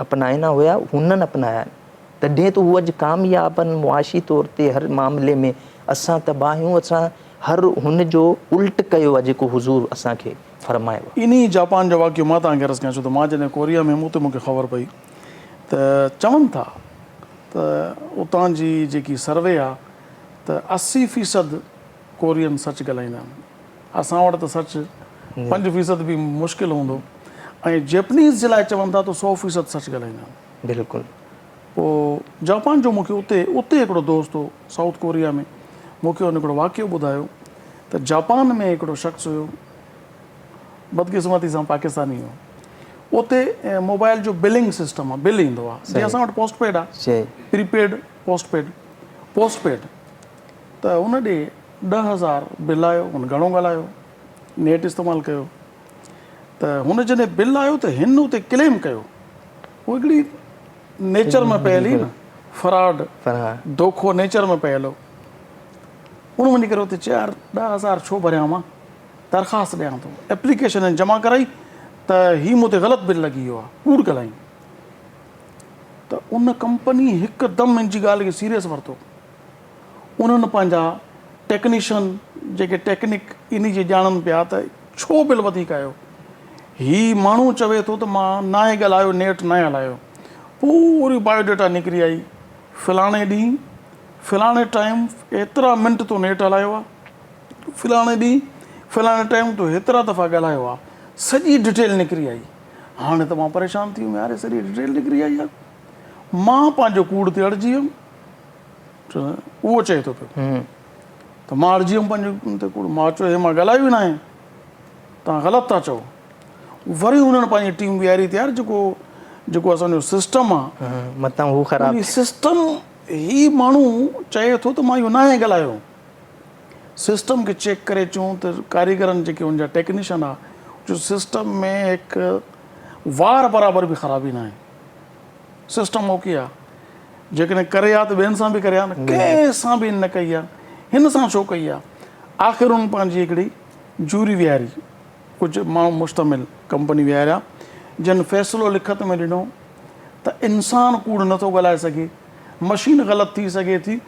اپنائينا هيا، هنن اپنايا آهن، تڏهن ته هو اڄ ڪامياب آهن معاشي طور تي هر معاملي ۾ اسان تباهه آهيون، اسان هر هن جو الٽ ڪيو آهي جيڪو حضور اسان کي فرمايو آهي. انهي جاپان جو واقعو مان توهان کي عرض ڪيان ڇو ته مان جڏهن ڪوريا ۾ هيم اتي مون کي خبر پئي ته چون ٿا ته اتان جي جيڪي سروي آ ته 80 فيصد ڪورين سچ ڳالهائيندا آهن. اسان وٽ ته سچ 5 فيصد به مشڪل هوندو ۽ جيپنيز جي لاء چون ٿا ته 100 فيصد سچ ڳالهائيندا آهن. بلڪل. پوء جاپان جو مون کي اتي اتي هڪڙو دوست هو سائوٿ ڪوريا ۾ مون کي هن هڪڙو واقعو ٻڌايو ته جاپان ۾ هڪڙو شخص هيو بدقسمتي سان پاڪستاني هو اتي موبائل جو بلنگ سسٽم آ بل ايندو آ جيئن اسان وٽ پوسٽ پيڊ آ پري paid postpaid post paid ته ان ڏي 10000 بل آيو هن گهڻو ڳالهايو نيٽ استعمال ڪيو ته هن جڏهن بل آيو ته هن اتي ڪليم ڪيو هو هڪڙي نيچر ۾ پيل هئي نه فراڊ دوکو نيچر ۾ پيل هو ان وڃي ڪري اتي چيو يار 10000 ڇو ڀريان مان درخواست ڏيان ٿو، ايپليڪيشن هن جمع ڪرائي ته هي مون تي غلط بل لڳي ويو آهي، ڪوڙ ڳالهائين ته ان ڪمپني هڪدم هن جي ڳالهه کي سيريس ورتو، انهن پنهنجا ٽيڪنيشن جيڪي ٽيڪنڪ انهي جي ڄاڻن پيا ته ڇو بل وڌيڪ آيو، هي ماڻهو چوي ٿو ته مان ناهي ڳالهايو نيٽ ناهي هلايو، پوري بايو ڊيٽا نڪري آئي، فلاڻي ڏينهن فلاڻي ٽائيم ايترا منٽ تو نيٽ هلايو آهي. فلاڻي ڏينهن فلاڻي ٽائيم تو هيترا دفعا ڳالهايو آ سڄي ڊٽيل نڪري آئي هاڻي ته مان پريشان ٿي ويم يار هي سڄي ڊٽيل نڪري آئي آ مان پنهنجو ڪوڙ تي اڙجي ويم اهو چئي ٿو پيو ته مان اڙجي ويم پنهنجو تي ڪوڙ مان چيو هي مان ڳالهايو ئي ناهي توهان غلط ٿا چئو وري هنن پنهنجي ٽيم ويهاري ته يار جيڪو جيڪو اسان جو سسٽم آ متان هو خراب سسٽم هي ماڻهو چئي ٿو ته مان اهو ناهي ڳالهايو سسٽم کي چيڪ ڪري چون ته ڪاريگرن جيڪي ان جا ٽيڪنيشن آ جو سسٽم ۾ هڪ وار برابر به خرابي ناهي سسٽم اوڪي آ جيڪڏهن ڪري آ ته ٻين سان به ڪري آ نه ڪنهن سان به نه ڪئي آ هن سان ڇو ڪئي آ آخر ان پنهنجي هڪڙي جوري ويهاري ڪجهه ماڻهو مشتمل ڪمپني ويهاريا جن فيصلو لکت ۾ ڏنو ته انسان ڪوڙ نٿو ڳالهائي سگهي مشين غلط ٿي سگهي ٿي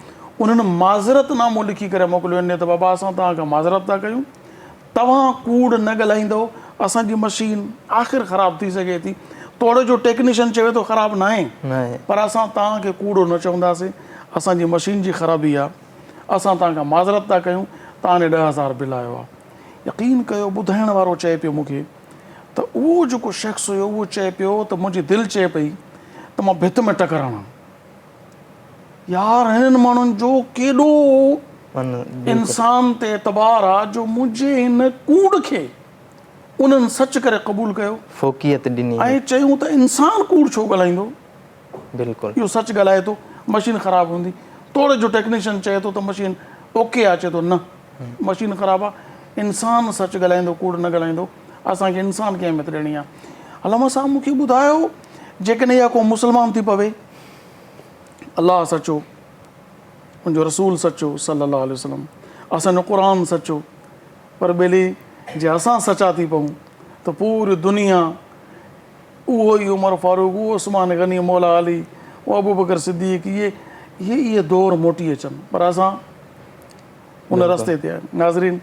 انهن معذرت نامو لکي ڪري موڪليو انهي ته بابا اسان توهان کان معذرت ٿا ڪيون توهان ڪوڙ نه ڳالهائيندو اسان جي مشين آخر خراب ٿي سگهي ٿي توڙي جو ٽيڪنيشن چوي ٿو خراب ناهي پر اسان توهان کي ڪوڙو نه چونداسين اسان جي مشين جي خرابي آهي اسان توهان کان معذرت ٿا ڪيون توهان ڏي 10000 بل آيو آهي يقين ڪيو ٻڌائڻ وارو چئي پيو مون کي ته اهو جيڪو شخص هيو اهو چئي پيو ته منهنجي دل چئي پئي ته مان ڀت ۾ ٽڪر هڻان. يار هنن ماڻهن جو ڪيڏو انسان تي اعتبار آ جو منهنجي هن ڪوڙ کي انهن سچ ڪري قبول ڪيو. فوقيت ڏني. ۽ چيون ته انسان ڪوڙ ڇو ڳالهائيندو. بلڪل. اهو سچ ڳالهائي ٿو مشين خراب هوندي توڙي جو ٽيڪنيشن چئي ٿو ته مشين اوڪي آ چئي ٿو نه مشين خراب آ انسان سچ ڳالهائيندو ڪوڙ نه ڳالهائيندو اسان کي انسان کي اهميت ڏيڻي آ علامه صاحب مون کي ٻڌايو جيڪڏهن اها قوم مسلمان ٿي پوي الله سچو ان جو رسول سچو صلي الله عليه وسلم اسان جو قرآن سچو پر ٻيلي جي اسان سچا ٿي پئون ته پوري دنيا اهو ئي عمر فاروق اهو عثمان غني مولا علي اهو ابوبڪر صديق اهي اهي اهي دور موٽي اچن پر اسان ان رستي تي آهيون ناظرين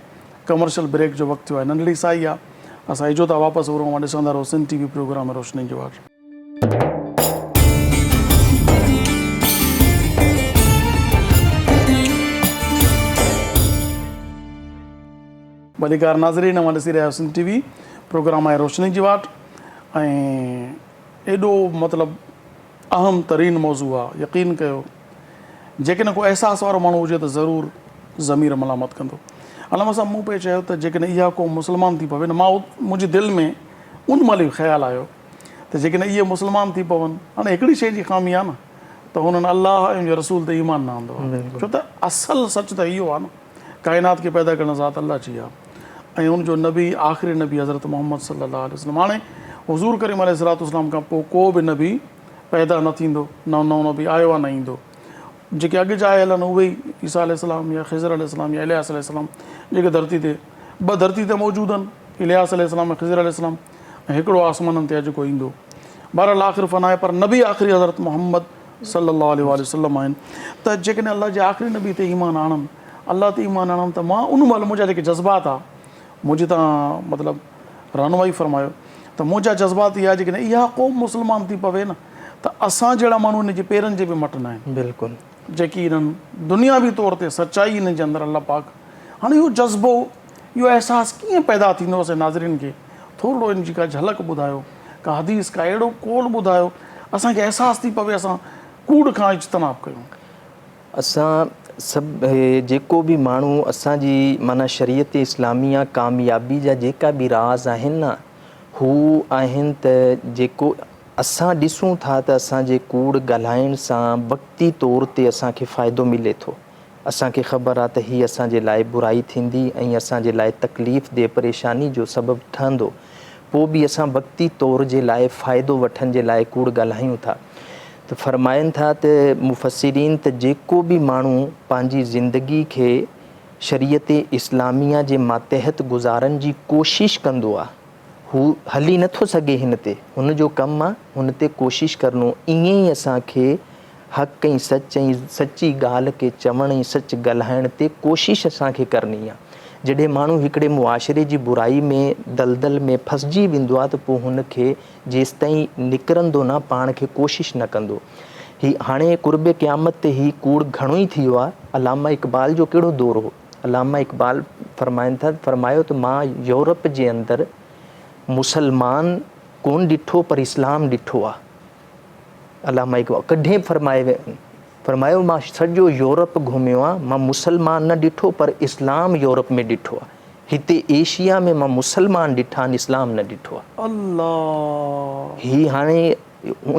ڪمرشل بريڪ جو وقت ٿيو آهي ننڍڙي سائي آهي اسان اجهو ٿا واپس ورون اوهان ڏسندا رهو سنڌ ٽي وي پروگرام روشني جو واٽ. ڀليڪار ناظرين اوهان ڏسي رهيا آهيو سنڌ ٽي وي پروگرام آهي روشني جي واٽ ۽ ايڏو مطلب اهم ترين موضوع آهي يقين ڪيو جيڪڏهن ڪو احساس وارو ماڻهو هجي ته ضرور ضمير ملامت ڪندو علامه صاحب مون پئي چيو ته جيڪڏهن اها قوم مسلمان ٿي پوي نه مان منهنجي دل ۾ ان مهل اهو خيال آيو ته جيڪڏهن اهي مسلمان ٿي پون هاڻي هڪڙي شيء جي خامي آهي نه ته هنن الله ۽ ان جي رسول تي ايمان نه آندو آهي ڇو ته اصل سچ ته اهو آهي نه ڪائنات کي پيدا ڪرڻ ذات الله جي آهي ۽ ان جو نبي آخري نبي حضرت محمد صلي الله عليه وسلم هاڻي حضور ڪريم عليه الصلوة والسلام کان پوء ڪو به نبي پيدا نه ٿيندو نه نئون نبي آيو آهي نه ايندو جيڪي اڳ جا آيل آهن اهي ئي عيسيٰ عليه السلام يا خضر عليه السلام يا الياس عليه السلام جيڪي ڌرتي تي ٻه ڌرتي تي موجود آهن الياس عليه السلام ۽ خضر عليه السلام ۽ هڪڙو آسمانن تي آهي جيڪو ايندو بهرحال آخر فنا آهي پر نبي آخري حضرت محمد صلي الله عليه واٰله وسلم آهن ته جيڪڏهن الله جي آخري نبي تي ايمان آڻن الله تي ايمان آڻن ته مان ان مهل منهنجا جيڪي جذبات آ منهنجي تان مطلب رهنمائي فرمايو ته منهنجا جذبات اها جيڪڏهن اها قوم مسلمان ٿي پوي نه ته اسان جهڙا ماڻهو ان جي پيرن جي به مٽ نه آهن بلڪل جيڪي انهن دنياوي طور تي سچائي انهن جي اندر الله پاڪ هاڻي اهو جذبو اهو احساس ڪيئن پيدا ٿيندو اسان ناظرين کي ٿورڙو ان جي ڪا جهلڪ ٻڌايو ڪا حديث ڪا اهڙو قول ٻڌايو اسان کي احساس ٿي پوي اسان ڪوڙ کان اجتناب ڪيون. اسان سڀ جيڪو به ماڻهو اسان جي معنيٰ شريعت اسلاميه ڪاميابي جا جيڪا به راز آهن نه هو آهن ته جيڪو اسان ڏسون ٿا ته اسان جي ڪوڙ ڳالهائڻ سان وقتي طور تي اسان کي فائدو ملي ٿو اسان کي خبر آ ته هي اسان جي لاء برائي ٿيندي ۽ اسان جي لاء تڪليف ده پريشاني جو سبب ٺهندو پوء به اسان وقتي طور جي لاء فائدو وٺڻ جي لاء ڪوڙ ڳالهايون ٿا ته فرمائن ٿا ته مفسرين ته جيڪو به ماڻهو پنهنجي زندگي کي شريعت اسلاميه جي ماتحت گذارڻ جي ڪوشش ڪندو آ هو هلي نه ٿو سگهي هن تي هن جو ڪم آ هن تي ڪوشش ڪرڻو ائين ئي اسان کي حق ۽ سچ ۽ سچي ڳالهه کي چوڻ ۽ سچ ڳالهائڻ تي ڪوشش اسان کي ڪرڻي آ. جڏهن ماڻهو هڪڙي معاشري جي برائي ۾ دلدل ۾ ڦسجي ويندو آ ته پوء هن کي جيستائين نڪرندو نه پاڻ کي ڪوشش نه ڪندو. هي هاڻي قرب قيامت تي هي ڪوڙ گهڻو ئي ٿي ويو آ. علامه اقبال جو ڪهڙو دور هو؟ علامه اقبال فرمائن ٿا فرمايو ته مان يورپ جي اندر مسلمان ڪونه ڏٺو پر اسلام ڏٺو آ. علامه اقبال ڪڏهن فرمائي فرمايو مان سڄو يورپ گهميو آ مان مسلمان نه ڏٺو پر اسلام يورپ ۾ ڏٺو آ هتي ايشيا ۾ مان مسلمان ڏٺا آهن اسلام نه ڏٺو آ. الله. هي هاڻي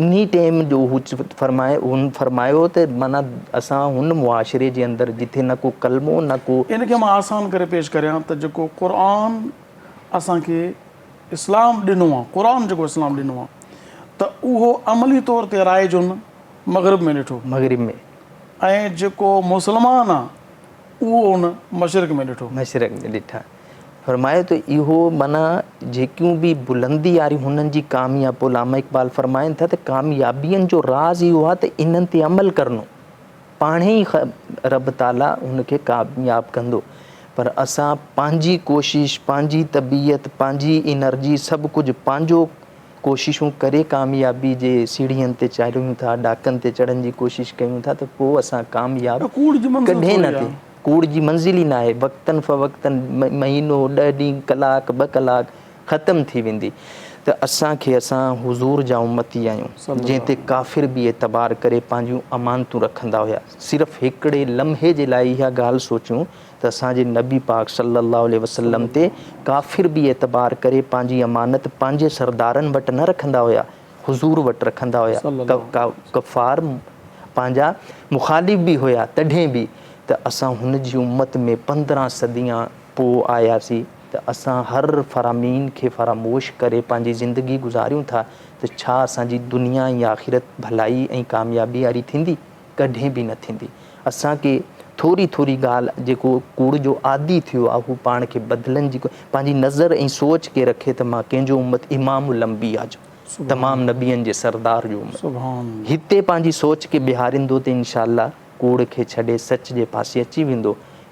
انهي ٽيم جو هو فرمائي هن فرمايو ته معنيٰ اسان هن معاشري جي اندر جتي نه ڪو ڪلمو نه ڪو. ان کي مان آسان ڪري پيش ڪريان ته جيڪو قرآن اسان کي اسلام ڏنو آ، قرآن جيڪو اسلام ڏنو آ ته اهو عملي طور تي رائج هن مغرب ۾ ڏٺو. مغرب ۾. ۽ جيڪو مسلمان آ اهو هن مشرق ۾ ڏٺو. مشرق ۾ ڏٺا. فرمايو ته اهو معنيٰ جيڪيون به بلندي واريون هنن جي ڪامياب پوء علامه اقبال فرمائن ٿا ته ڪاميابين جو راز اهو آ ته انهن تي عمل ڪرڻو. پاڻهي ئي رب تعاليٰ هن کي ڪامياب ڪندو پر اسان پنهنجي ڪوشش پنهنجي طبيعت پنهنجي انرجي سڀ ڪجهه پنهنجو ڪوششون ڪري ڪاميابي جي سيڙهين تي چاڙهيون ٿا ڏاڪن تي چڙهڻ جي ڪوشش ڪيون ٿا ته پوء اسان ڪامياب ڪڏهن نه ٿي ڪوڙ جي منزل ئي ناهي وقتن فوقتن مهينو ڏهه ڏينهن ڪلاڪ ٻه ڪلاڪ ختم ٿي ويندي. ته اسان کي اسان حضور جا امتي آهيون جنهن تي ڪافر به اعتبار ڪري پنهنجون امانتون رکندا هيا صرف هڪڙي لمحي جي لاء اها ڳالهه سوچيون ته اسان جي نبي پاڪ صلي الله عليه وسلم تي ڪافر به اعتبار ڪري پنهنجي امانت پنهنجي سردارن وٽ نه رکندا هيا حضور وٽ رکندا هيا ڪفار پنهنجا مخالف به هيا تڏهن به ته اسان هن جي امت ۾ 15 صديان پوء آياسي ته اسان هر فرامين کي فراموش ڪري پنهنجي زندگي گذاريون ٿا ته ڇا اسان جي دنيا ۽ آخرت ڀلائي ۽ ڪاميابي واري ٿيندي؟ ڪڏهن به نه ٿيندي. اسان کي ٿوري ٿوري ڳالهه جيڪو ڪوڙ جو عادي ٿيو آهي هو پاڻ کي بدلڻ جي پنهنجي نظر ۽ سوچ کي رکي ته مان ڪنهن جو امت امام الانبياء جو تمام نبين جي سردار جو امت هتي پنهنجي سوچ کي بيهاريندو ته انشاء الله ڪوڙ کي ڇڏي سچ جي پاسي اچي ويندو،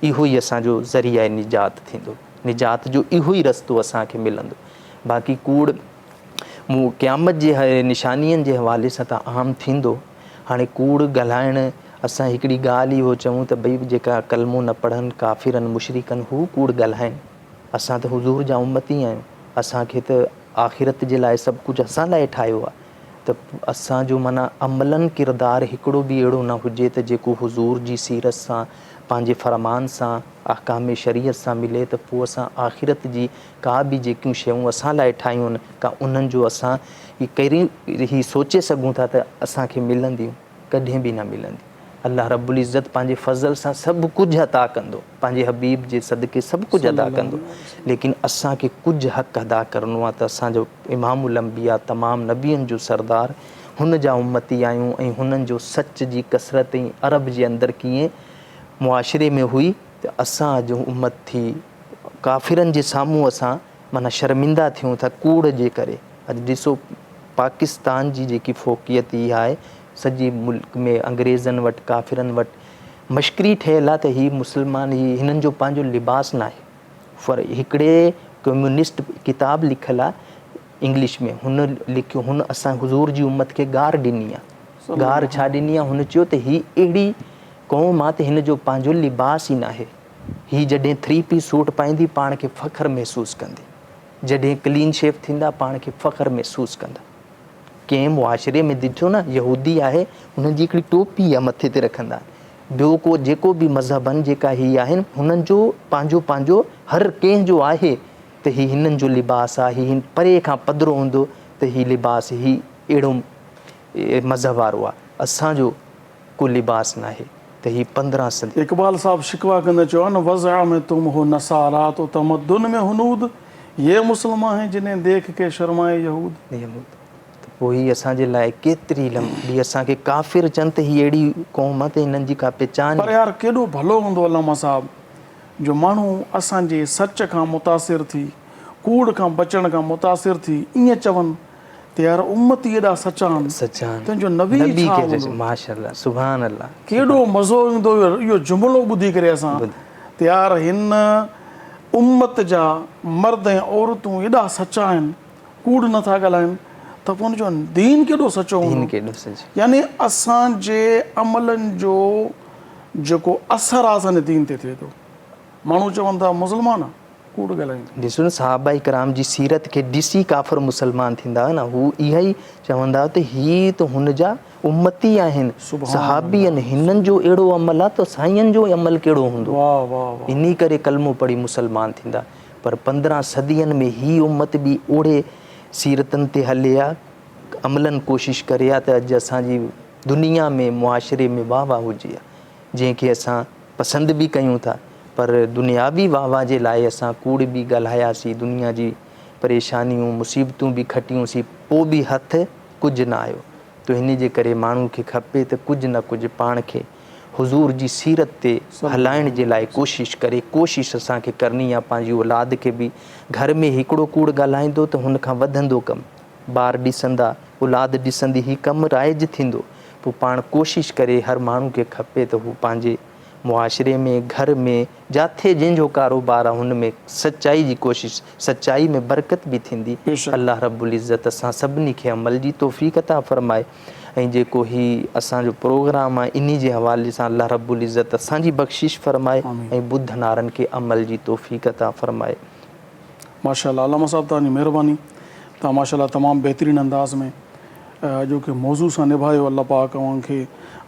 اهو ئي اسان جو ذريعه نجات ٿيندو، نجات جو اهو ئي رستو اسان کي ملندو. باقي ڪوڙ مون قيامت جي نشانين جي حوالي سان ته عام ٿيندو. هاڻي ڪوڙ ڳالهائڻ اسان هڪڙي ڳالهه اهو چئون ته ڀئي جيڪا ڪلمو نه پڙهن ڪافرن مشرڪن هو ڪوڙ ڳالهائن، اسان ته حضور جا امتي آهيون، اسان کي ته آخرت جي لاء سڀ ڪجهه اسان لاء ٺاهيو آهي. ته اسان جو معنيٰ عملاً ڪردار هڪڙو به اهڙو نه هجي ته جيڪو حضور جي سيرت سان، پنهنجي فرمان سان، احڪام شريعت سان ملي ته پوء اسان آخرت جي ڪا به جيڪيون شيون اسان لاء ٺاهيون آهن ڪا انهن جو اسان هي سوچي سگهون ٿا ته اسان کي ملنديون؟ ڪڏهن به نه ملنديون. الله رب العزت پنهنجي فضل سان سڀ ڪجهه عطا ڪندو، پنهنجي حبيب جي صدقي سڀ ڪجهه ادا ڪندو، ليڪن اسان کي ڪجهه حق ادا ڪرڻو آهي ته اسان جو امام الانبياء تمام نبين جو سردار هن جا امتي آهيون ۽ هنن جو سچ جي ڪثرت ۽ عرب جي اندر ڪيئن معاشري ۾ هئي ته اسان اڄ امت ٿي ڪافرن جي سامهون اسان معنيٰ شرمنده ٿيون ٿا ڪوڙ جي ڪري اڄ ڏسو پاڪستان جي جيڪي فوقيت اها آهي سڄي ملڪ ۾ انگريزن وٽ ڪافرن وٽ مشڪري ٺهيل آهي ته هي مسلمان هي هنن جو پنهنجو لباس ناهي فر هڪڙي ڪميونسٽ ڪتاب لکيل آهي انگلش ۾ هن لکيو هن اسان حضور جي امت کي گار ڏني آهي گار ڇا ڏني آهي هن چيو ته هي اهڙي قوم آهي ته هن جو پنهنجو لباس ئي ناهي هي جڏهن ٿري پيس سوٽ پائيندي پاڻ کي فخر محسوس ڪندي جڏهن ڪلين شيف ٿيندا پاڻ کي فخر محسوس ڪندا. ڪنهن معاشري ۾ ڏٺو نه يهودي آهي هنن جي هڪڙي ٽوپي آهي مٿي تي رکندا آهن ٻيو ڪو جيڪو به مذهب آهن جيڪا هي آهن هنن جو پنهنجو پنهنجو هر ڪنهن جو آهي ته هي هنن جو لباس آهي هي پري کان پڌرو هوندو ته هي لباس هي اهڙو مذهب وارو آهي اسان جو ڪو لباس ناهي ته هي 15 صدي. اقبال صاحب شڪوه ڪندي چيو آهي نه وضع ۾ تم هو نصارا تو تمدن ۾ هنود يه مسلمان هين جنهين ديک ڪي شرمائي يهود. يهود ته پوء هي اسان جي لاء ڪيتري لمبي اسان کي ڪافر چون ته هي اهڙي قوم آهي ته هنن جي ڪا پهچان پر يار ڪيڏو ڀلو هوندو علامه صاحب جو ماڻهو اسان جي سچ کان متاثر ٿي ڪوڙ کان بچڻ کان متاثر ٿي ائين چون ته يار امتي ايڏا سچا آهن تنهنجو نبي ڇا هوندو. ماشاءالله سبحان الله. ڪيڏو مزو ايندو اهو جملو ٻڌي ڪري اسان ته يار هن امت جا مرد ۽ عورتون ايڏا سچا آهن ڪوڙ نه ٿا ڳالهائن ته پوء ان جو دين ڪيڏو سچو هوندو يعني اسان جي عملن جو جيڪو اثر آهي اسان جي دين تي ٿئي ٿو ماڻهو چون ٿا مسلمان ڪوڙ ڳالهائيندو. ڏسو نه صحابه ڪرام جي سيرت کي ڏسي ڪافر مسلمان ٿيندا هئا نه هو اها ئي چوندا هئا ته هي ته هن جا امتي آهن صحابي آهن هنن جو اهڙو عمل آهي ته سائين جو عمل ڪهڙو هوندو انهي ڪري ڪلمو پڙهي مسلمان ٿيندا پر 15 صدين ۾ هي امت به اوڙي سيرتن تي هلي ها عملن ڪوشش ڪري ها ته اڄ اسان جي دنيا ۾ معاشري ۾ واهه واهه هجي ها جنهن کي اسان پسند به ڪيون ٿا پر دنياوي واهه واهه جي لاء اسان ڪوڙ به ڳالهاياسين، دنيا جي پريشانيون، مصيبتون به کٽيون سين پوء به هٿ ڪجهه نه آيو ته ان جي ڪري ماڻهو کي کپي ته ڪجهه نه ڪجهه پاڻ کي حضور جي سيرت تي هلائڻ جي لاء ڪوشش ڪري، ڪوشش اسان کي ڪرڻي آ پنهنجي اولاد کي به گهر ۾ هڪڙو ڪوڙ ڳالهائيندو ته هن کان وڌندو ڪم، ٻار ڏسندا، اولاد ڏسندي هي ڪم رائج ٿيندو پوء پاڻ ڪوشش ڪري هر ماڻهو کي کپي ته هو پنهنجي معاشري ۾ گهر ۾ جاٿي جنهن جو ڪاروبار آهي هن ۾ سچائي جي ڪوشش سچائي ۾ برڪت به ٿيندي الله رب العزت اسان سڀني کي عمل جي توفيق عطا فرمائي ۽ جيڪو هي اسان جو پروگرام آهي انهي جي حوالي سان الله رب العزت اسان جي بخشش فرمائي ۽ ٻڌڻ وارن کي عمل جي توفيق عطا فرمائي. ماشاءالله علامه صاحب توهان جي مهرباني. توهان ماشاء الله تمام بهترين انداز ۾ اڄوڪي موضوع سان نڀايو الله پاڪ اوهان کي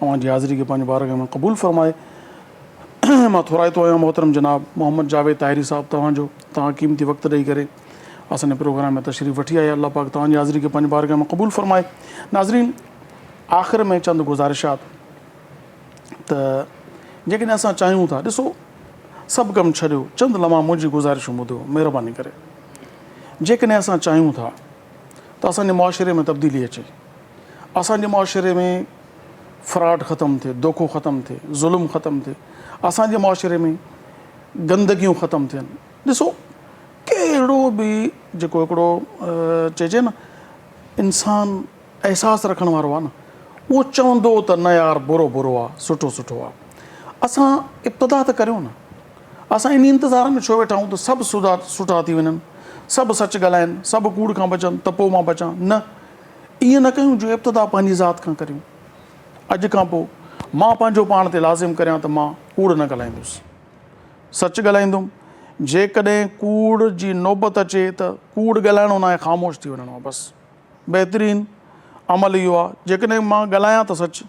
اوهان جي حاضري کي پنهنجي بارگاهه ۾ قبول فرمائي مان ٿورائتو آهيان محترم جناب محمد جاويد طاهري صاحب توهان جو توهان قيمتي وقت ڏئي ڪري اسان جي پروگرام ۾ تشريف وٺي آيا الله پاڪ توهان جي حاضري کي پنهنجي بارگاهه ۾ قبول فرمائي ناظرين آخر ۾ چند گذارشات ته جيڪڏهن اسان چاهيون ٿا ڏسو سڀ ڪم ڇڏيو چند لمحا منهنجي گذارشون ٻڌو مهرباني ڪري جيڪڏهن اسان چاهيون ٿا ته اسان جي معاشري ۾ تبديلي اچي اسان جي معاشري ۾ فراڊ ختم ٿئي دوکو ختم ٿئي ظلم ختم ٿئي اسان جي معاشري ۾ گندگيون ختم ٿين ڏسو ڪهڙو به جيڪو هڪڙو چئجي نه انسان احساس رکڻ وارو آهي نه اهو چوندو ته نه يار برو برو آهي سٺو سٺو آهي اسان ابتدا ته ڪريون نه اسان انهي انتظار ۾ ڇو ويٺا آهيون ته سڀ سڌا سٺا ٿي وڃن سڀ سچ ڳالهائن سڀ ڪوڙ کان بچن ته پوء مان بچان نه ائين نه ڪيون جو ابتدا پنهنجي ذات کان ڪريون اڄ کان پوء مان پنهنجو پاڻ تي لازم ڪريان ته مان ڪوڙ نه ڳالهائيندس سچ ڳالهائيندم جيڪڏهن ڪوڙ جي نوبت اچي ته ڪوڙ ڳالهائڻو ناهي خاموش ٿي وڃڻو آهي بس بهترين عمل اهو آهي جيڪڏهن مان ڳالهايان ته سچ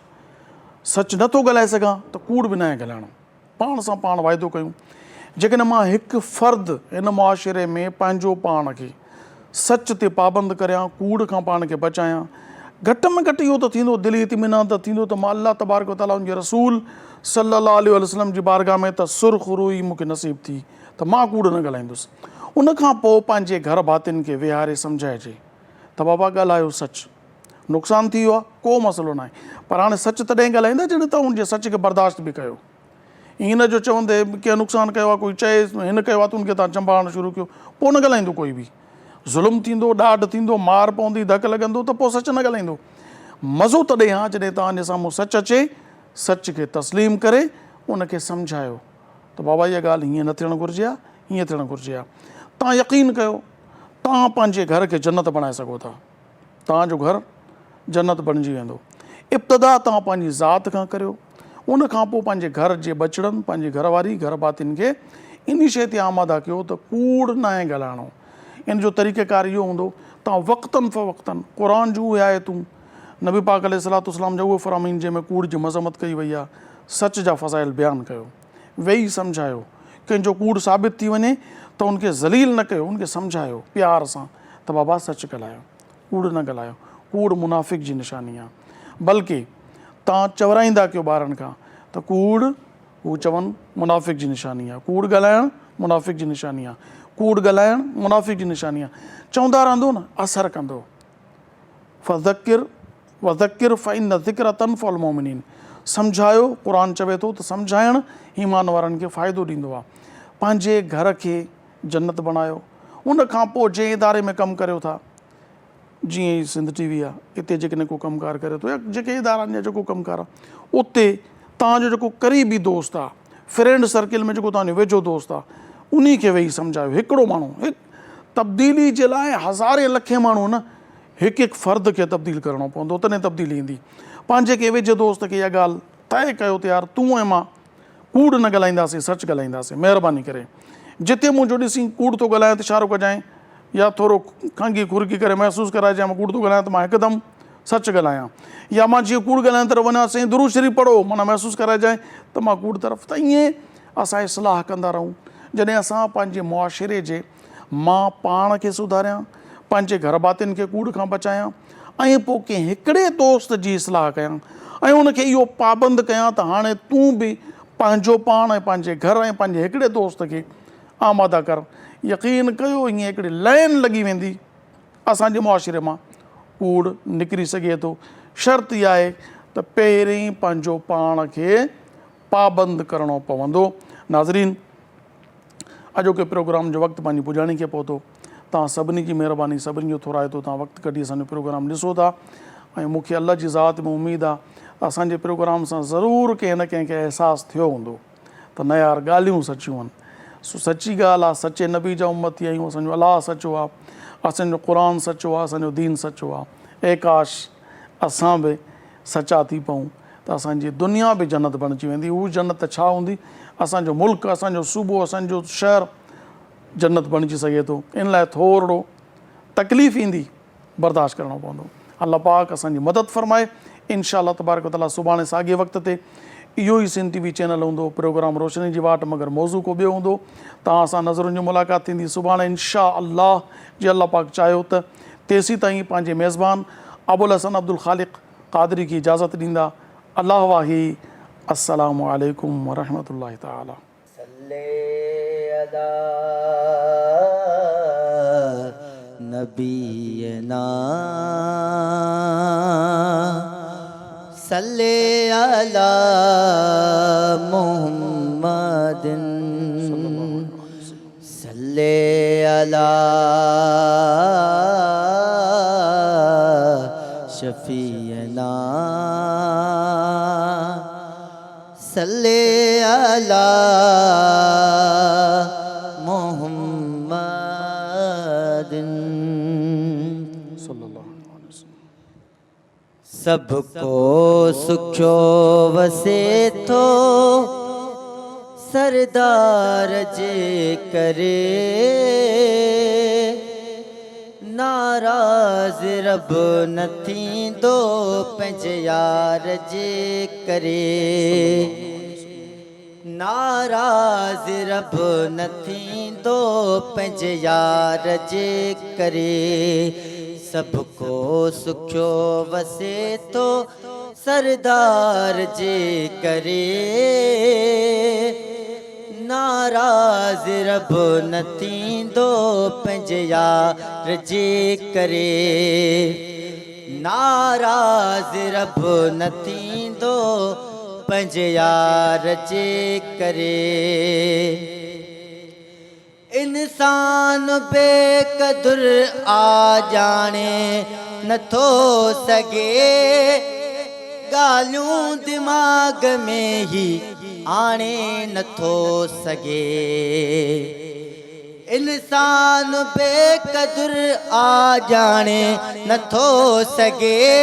سچ نه ٿو ڳالهائي سگهان ته ڪوڙ به ناهي ڳالهائڻو پاڻ سان پاڻ واعدو ڪيون جيڪڏهن مان هڪ فرد هن معاشري ۾ پنهنجو پاڻ کي سچ تي پابند ڪريان ڪوڙ کان پاڻ کي بچايان گهٽ ۾ گهٽ اهو ته ٿيندو دلي اطمينان ته ٿيندو ته مان الله تبارڪ وتعاليٰ ان جي رسول صلي الله عليه وسلم جي بارگاهه ۾ ته سرخروئي مون کي نصيب ٿي ته مان ڪوڙ نه ڳالهائيندس ان کان پوء پنهنجي گهر ڀاتين کي ويهاري سمجهائجي ته بابا ڳالهايو سچ نقصان ٿي ويو آهي ڪو مسئلو ناهي پر هاڻي سچ تڏهن ڳالهائيندا جڏهن توهان ان جي سچ کي برداشت به ڪيو ائين نه جو چوندي ڪنهن نقصان ڪيو آهي ڪوئي چئي هن ڪيو آهي ته ان کي توهان چنبا هڻڻ شروع ڪيو پوء نه ڳالهائيندو ڪوئي به ظلم ٿيندو ڏاڍ ٿيندو مار پوندي ڌڪ لڳندو ته پوء سچ نه ڳالهائيندو مزو تڏهن آهي جڏهن توهان جي سامهون سچ اچي سچ کي تسليم ڪري ان کي سمجهايو ته بابا اها ڳالهه هيئن نه ٿيڻ گهرجي ها، هيئن ٿيڻ گهرجي ها. توهان يقين ڪيو، توهان پنهنجي گهر کي جنت بڻائي سگهو ٿا. توهان جو گهر جنت بڻجي ويندو. ابتدا توهان پنهنجي ذات کان ڪريو، ان کان پوء پنهنجي گهر جي ٻچڙن، پنهنجي گهر واري، گهر ڀاتين کي انهي شيء تي آماده ڪيو ته ڪوڙ ناهي ڳالهائڻو. ان جو طريقه ڪار اهو هوندو، توهان وقتن فوقتن قرآن جون اهي آيتون، نبي پاڪ عليه الصلوة والسلام جا اهي فرامين جنهن ۾ ڪوڙ جي مذمت ڪئي وئي آهي، سچ جا فضائل بيان ڪيو، ويهي سمجهايو، ڪنهن جو ڪوڙ ثابت ٿي وڃي ته ان کي ذليل نه ڪيو، ان کي سمجهايو پيار سان ته بابا سچ ڳالهايو، ڪوڙ نه ڳالهايو، ڪوڙ منافق جي نشاني آهي، بلڪه توهان چورائيندا ڪيو ٻارن کان ته ڪوڙ هو چون منافق جي نشاني آهي، ڪوڙ ڳالهائڻ منافق جي نشاني آهي، ڪوڙ ڳالهائڻ منافق جي نشاني آهي، چوندا رهندو نه اثر ڪندو. فذڪر وذڪر فان الذڪر تنفع المؤمنين سمجهايو، قرآن چوي ٿو ته سمجهائڻ ايمان وارن کي فائدو ڏيندو آهي. پنهنجي گهر کي جنت بڻايو، ان کان پوء جنهن اداري ۾ ڪم ڪريو ٿا، جيئن هي سنڌ ٽي وي آهي، اتي جيڪڏهن ڪو ڪم ڪار ڪري ٿو يا جيڪي ادارا آهن يا جيڪو ڪم ڪار آهي، اتي توهان جو جيڪو قريبي دوست آهي، فرينڊ سرڪل ۾ جيڪو توهان جو ويجهو دوست آهي، انهي کي ويهي سمجهايو، هڪڙو ماڻهو هڪ تبديلي جي لاء هزارين لکين ماڻهو نه هڪ هڪ فرد کي تبديل ڪرڻو پوندو تڏهن تبديلي ايندي. پنهنجي ڪنهن ويجهي دوست کي اها ڳالهه طئي ڪيو ته يار تون ۽ مان ڪوڙ نه ڳالهائينداسين سچ ڳالهائينداسين مهرباني ڪري جتي منهنجو ڏسين ڪوڙ ٿو ڳالهايان ته اشارو ڪجانء يا ٿورو کنگهي خرڪي ڪري محسوس ڪرائجانء مان ڪوڙ ٿو ڳالهايان ته مان هڪدم سچ ڳالهايان يا مان جيئن ڪوڙ ڳالهائڻ طرف وڃان سائين درود شريف پڙهو معنيٰ محسوس ڪرائجانء ته مان ڪوڙ طرف ته ائين اسان اصلاح ڪندا رهون جڏهن اسان پنهنجي معاشري جي مان پاڻ کي سڌاريان، پنهنجي گهر ڀاتين کي ڪوڙ کان بچايان ۽ پوء ڪنهن هڪڙي دوست جي اصلاح ڪيان ۽ ان کي اهو پابند ڪيان ته هاڻي تون به پنهنجو پاڻ ۽ پنهنجي گهر ۽ پنهنجي هڪڙي دوست کي آماده ڪر. يقين ڪيو ائين هڪڙي لائين لڳي ويندي اسان جي معاشري مان ڪوڙ نڪري سگهي ٿو. شرط اها آهي ته پهرين پنهنجو پاڻ کي پابند ڪرڻو پوندو. ناظرين! اڄوڪي پروگرام جو وقت پنهنجي پڄاڻي کي پهتو. توهان سڀني جي مهرباني سڀني جو ٿورائتو توهان وقت ڪڍي اسان جو پروگرام ڏسو ٿا ۽ مون کي الله جي ذات ۾ اميد آ ته اسان جي پروگرام سان ضرور ڪنهن نه ڪنهن کي احساس ٿيو هوندو ته نه يار ڳالهيون سچيون آهن سو سچي ڳالهه آ سچي نبي جا امتي آهيون اسان جو الله سچو آ اسان جو قرآن سچو آ اسان جو دين سچو آ اي ڪاش اسان به سچا ٿي پئون ته اسان جي دنيا به جنت بڻجي ويندي. هو جنت ته ڇا هوندي، اسان جو ملڪ، اسان جو صوبو، اسان جو شهر جنت بڻجي سگهي ٿو. ان لاء ٿورڙو تڪليف ايندي. برداشت ڪرڻو پوندو. الله پاڪ اسان جي مدد فرمائي. انشاء الله تبارڪ وتعاليٰ سڀاڻي ساڳئي وقت تي اهو ئي سنڌ ٽي وي چينل هوندو پروگرام روشني جي واٽ مگر موضوع ڪو ٻيو هوندو. توهان سان نظرن جي ملاقات ٿيندي سڀاڻي انشاء الله جي الله پاڪ چاهيو ته تيسين تائين پنهنجي ميزبان ابوالحسن عبدالخالق قادري کي اجازت ڏيندا. الله واهي السلام عليڪم ورحمة الله تعالٰي. صلي علي نبينا صلي علي محمد صلي علي شفيعنا صلي علي محمد. صلي الله عليه وسلم. سڀ ڪو سکيو وسي ٿو سردار جي ڪري ناراض رب نه ٿيندو پنهنجي يار جي ڪري ناراض رب نه ٿيندو پنهنجي يار جي ڪري سڀ ڪو سکيو وسي ٿو سردار جي ڪري ناراض رب نه ٿيندو پنهنجي يار جي ڪري ناراض رب نه ٿيندو پنهنجي يار جي ڪري. انسان بي قدر آ ڄاڻي نه ٿو سگهي ڳالهيون دماغ ۾ هي آڻي نه ٿو سگهي انسان بي قدر آ ڄاڻي نه ٿو سگهي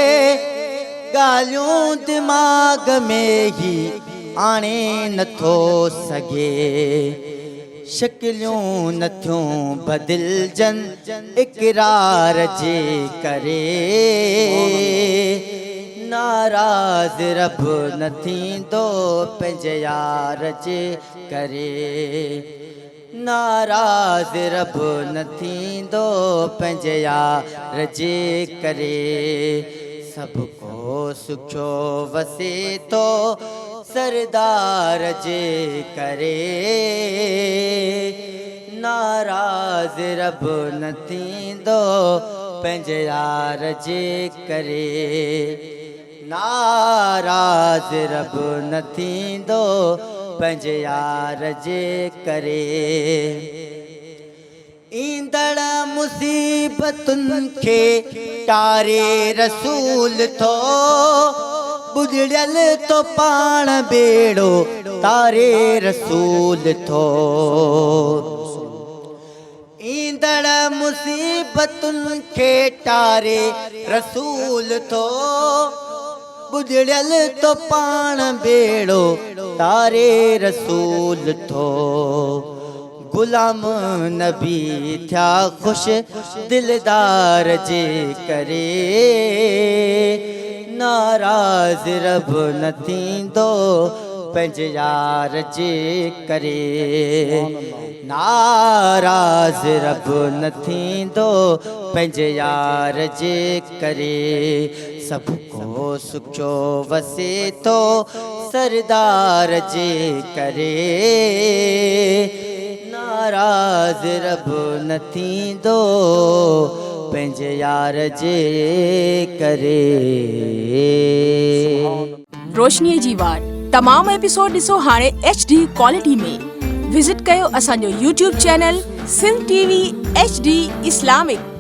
ڳالهيون دماغ ۾ هي آڻي نه ٿو سگهي. شڪليون نه ٿيون بدلجن اقرار جي ڪري ناراض رب نه ٿيندو پنهنجي يار جي ڪري ناراض رب نه ٿيندو پنهنجي يار جي ڪري سڀ ڪو سکيو وسي ٿو سردار جي ڪري ناراض رب نه ٿيندو پنهنجي يار جي ڪري ناراض رب نه ٿيندو پنهنجي يار جي ڪري. ايندڙ مصيبتن کي ٽاري رسول ٿو، ٻڏڙيل تو پاڻ ٻيڙو تاري رسول ٿو. ايندڙ مصيبتن کي ٽاري رسول ٿو، ٻڏڙيل تو پاڻ ٻيڙو تاري رسول ٿو. غلام نبي ٿيا خوش دلدار جي ڪري ناراض رب نه ٿيندو پنهنجي يار جي ڪري ناراض رب نه ٿيندو پنهنجي يار جي ڪري سڀ ڪو سکيو وسي ٿو سردار جي ڪري ناراض رب نه ٿيندو پنهنجي يار جي ڪري. روشنيء جي واٽ تمام ايپيسوڊ ڏسو هاڻي ايڇ ڊي ڪوالٽي ۾ وزٽ ڪيو اسان جو YouTube channel Sindh T V H D Islamic.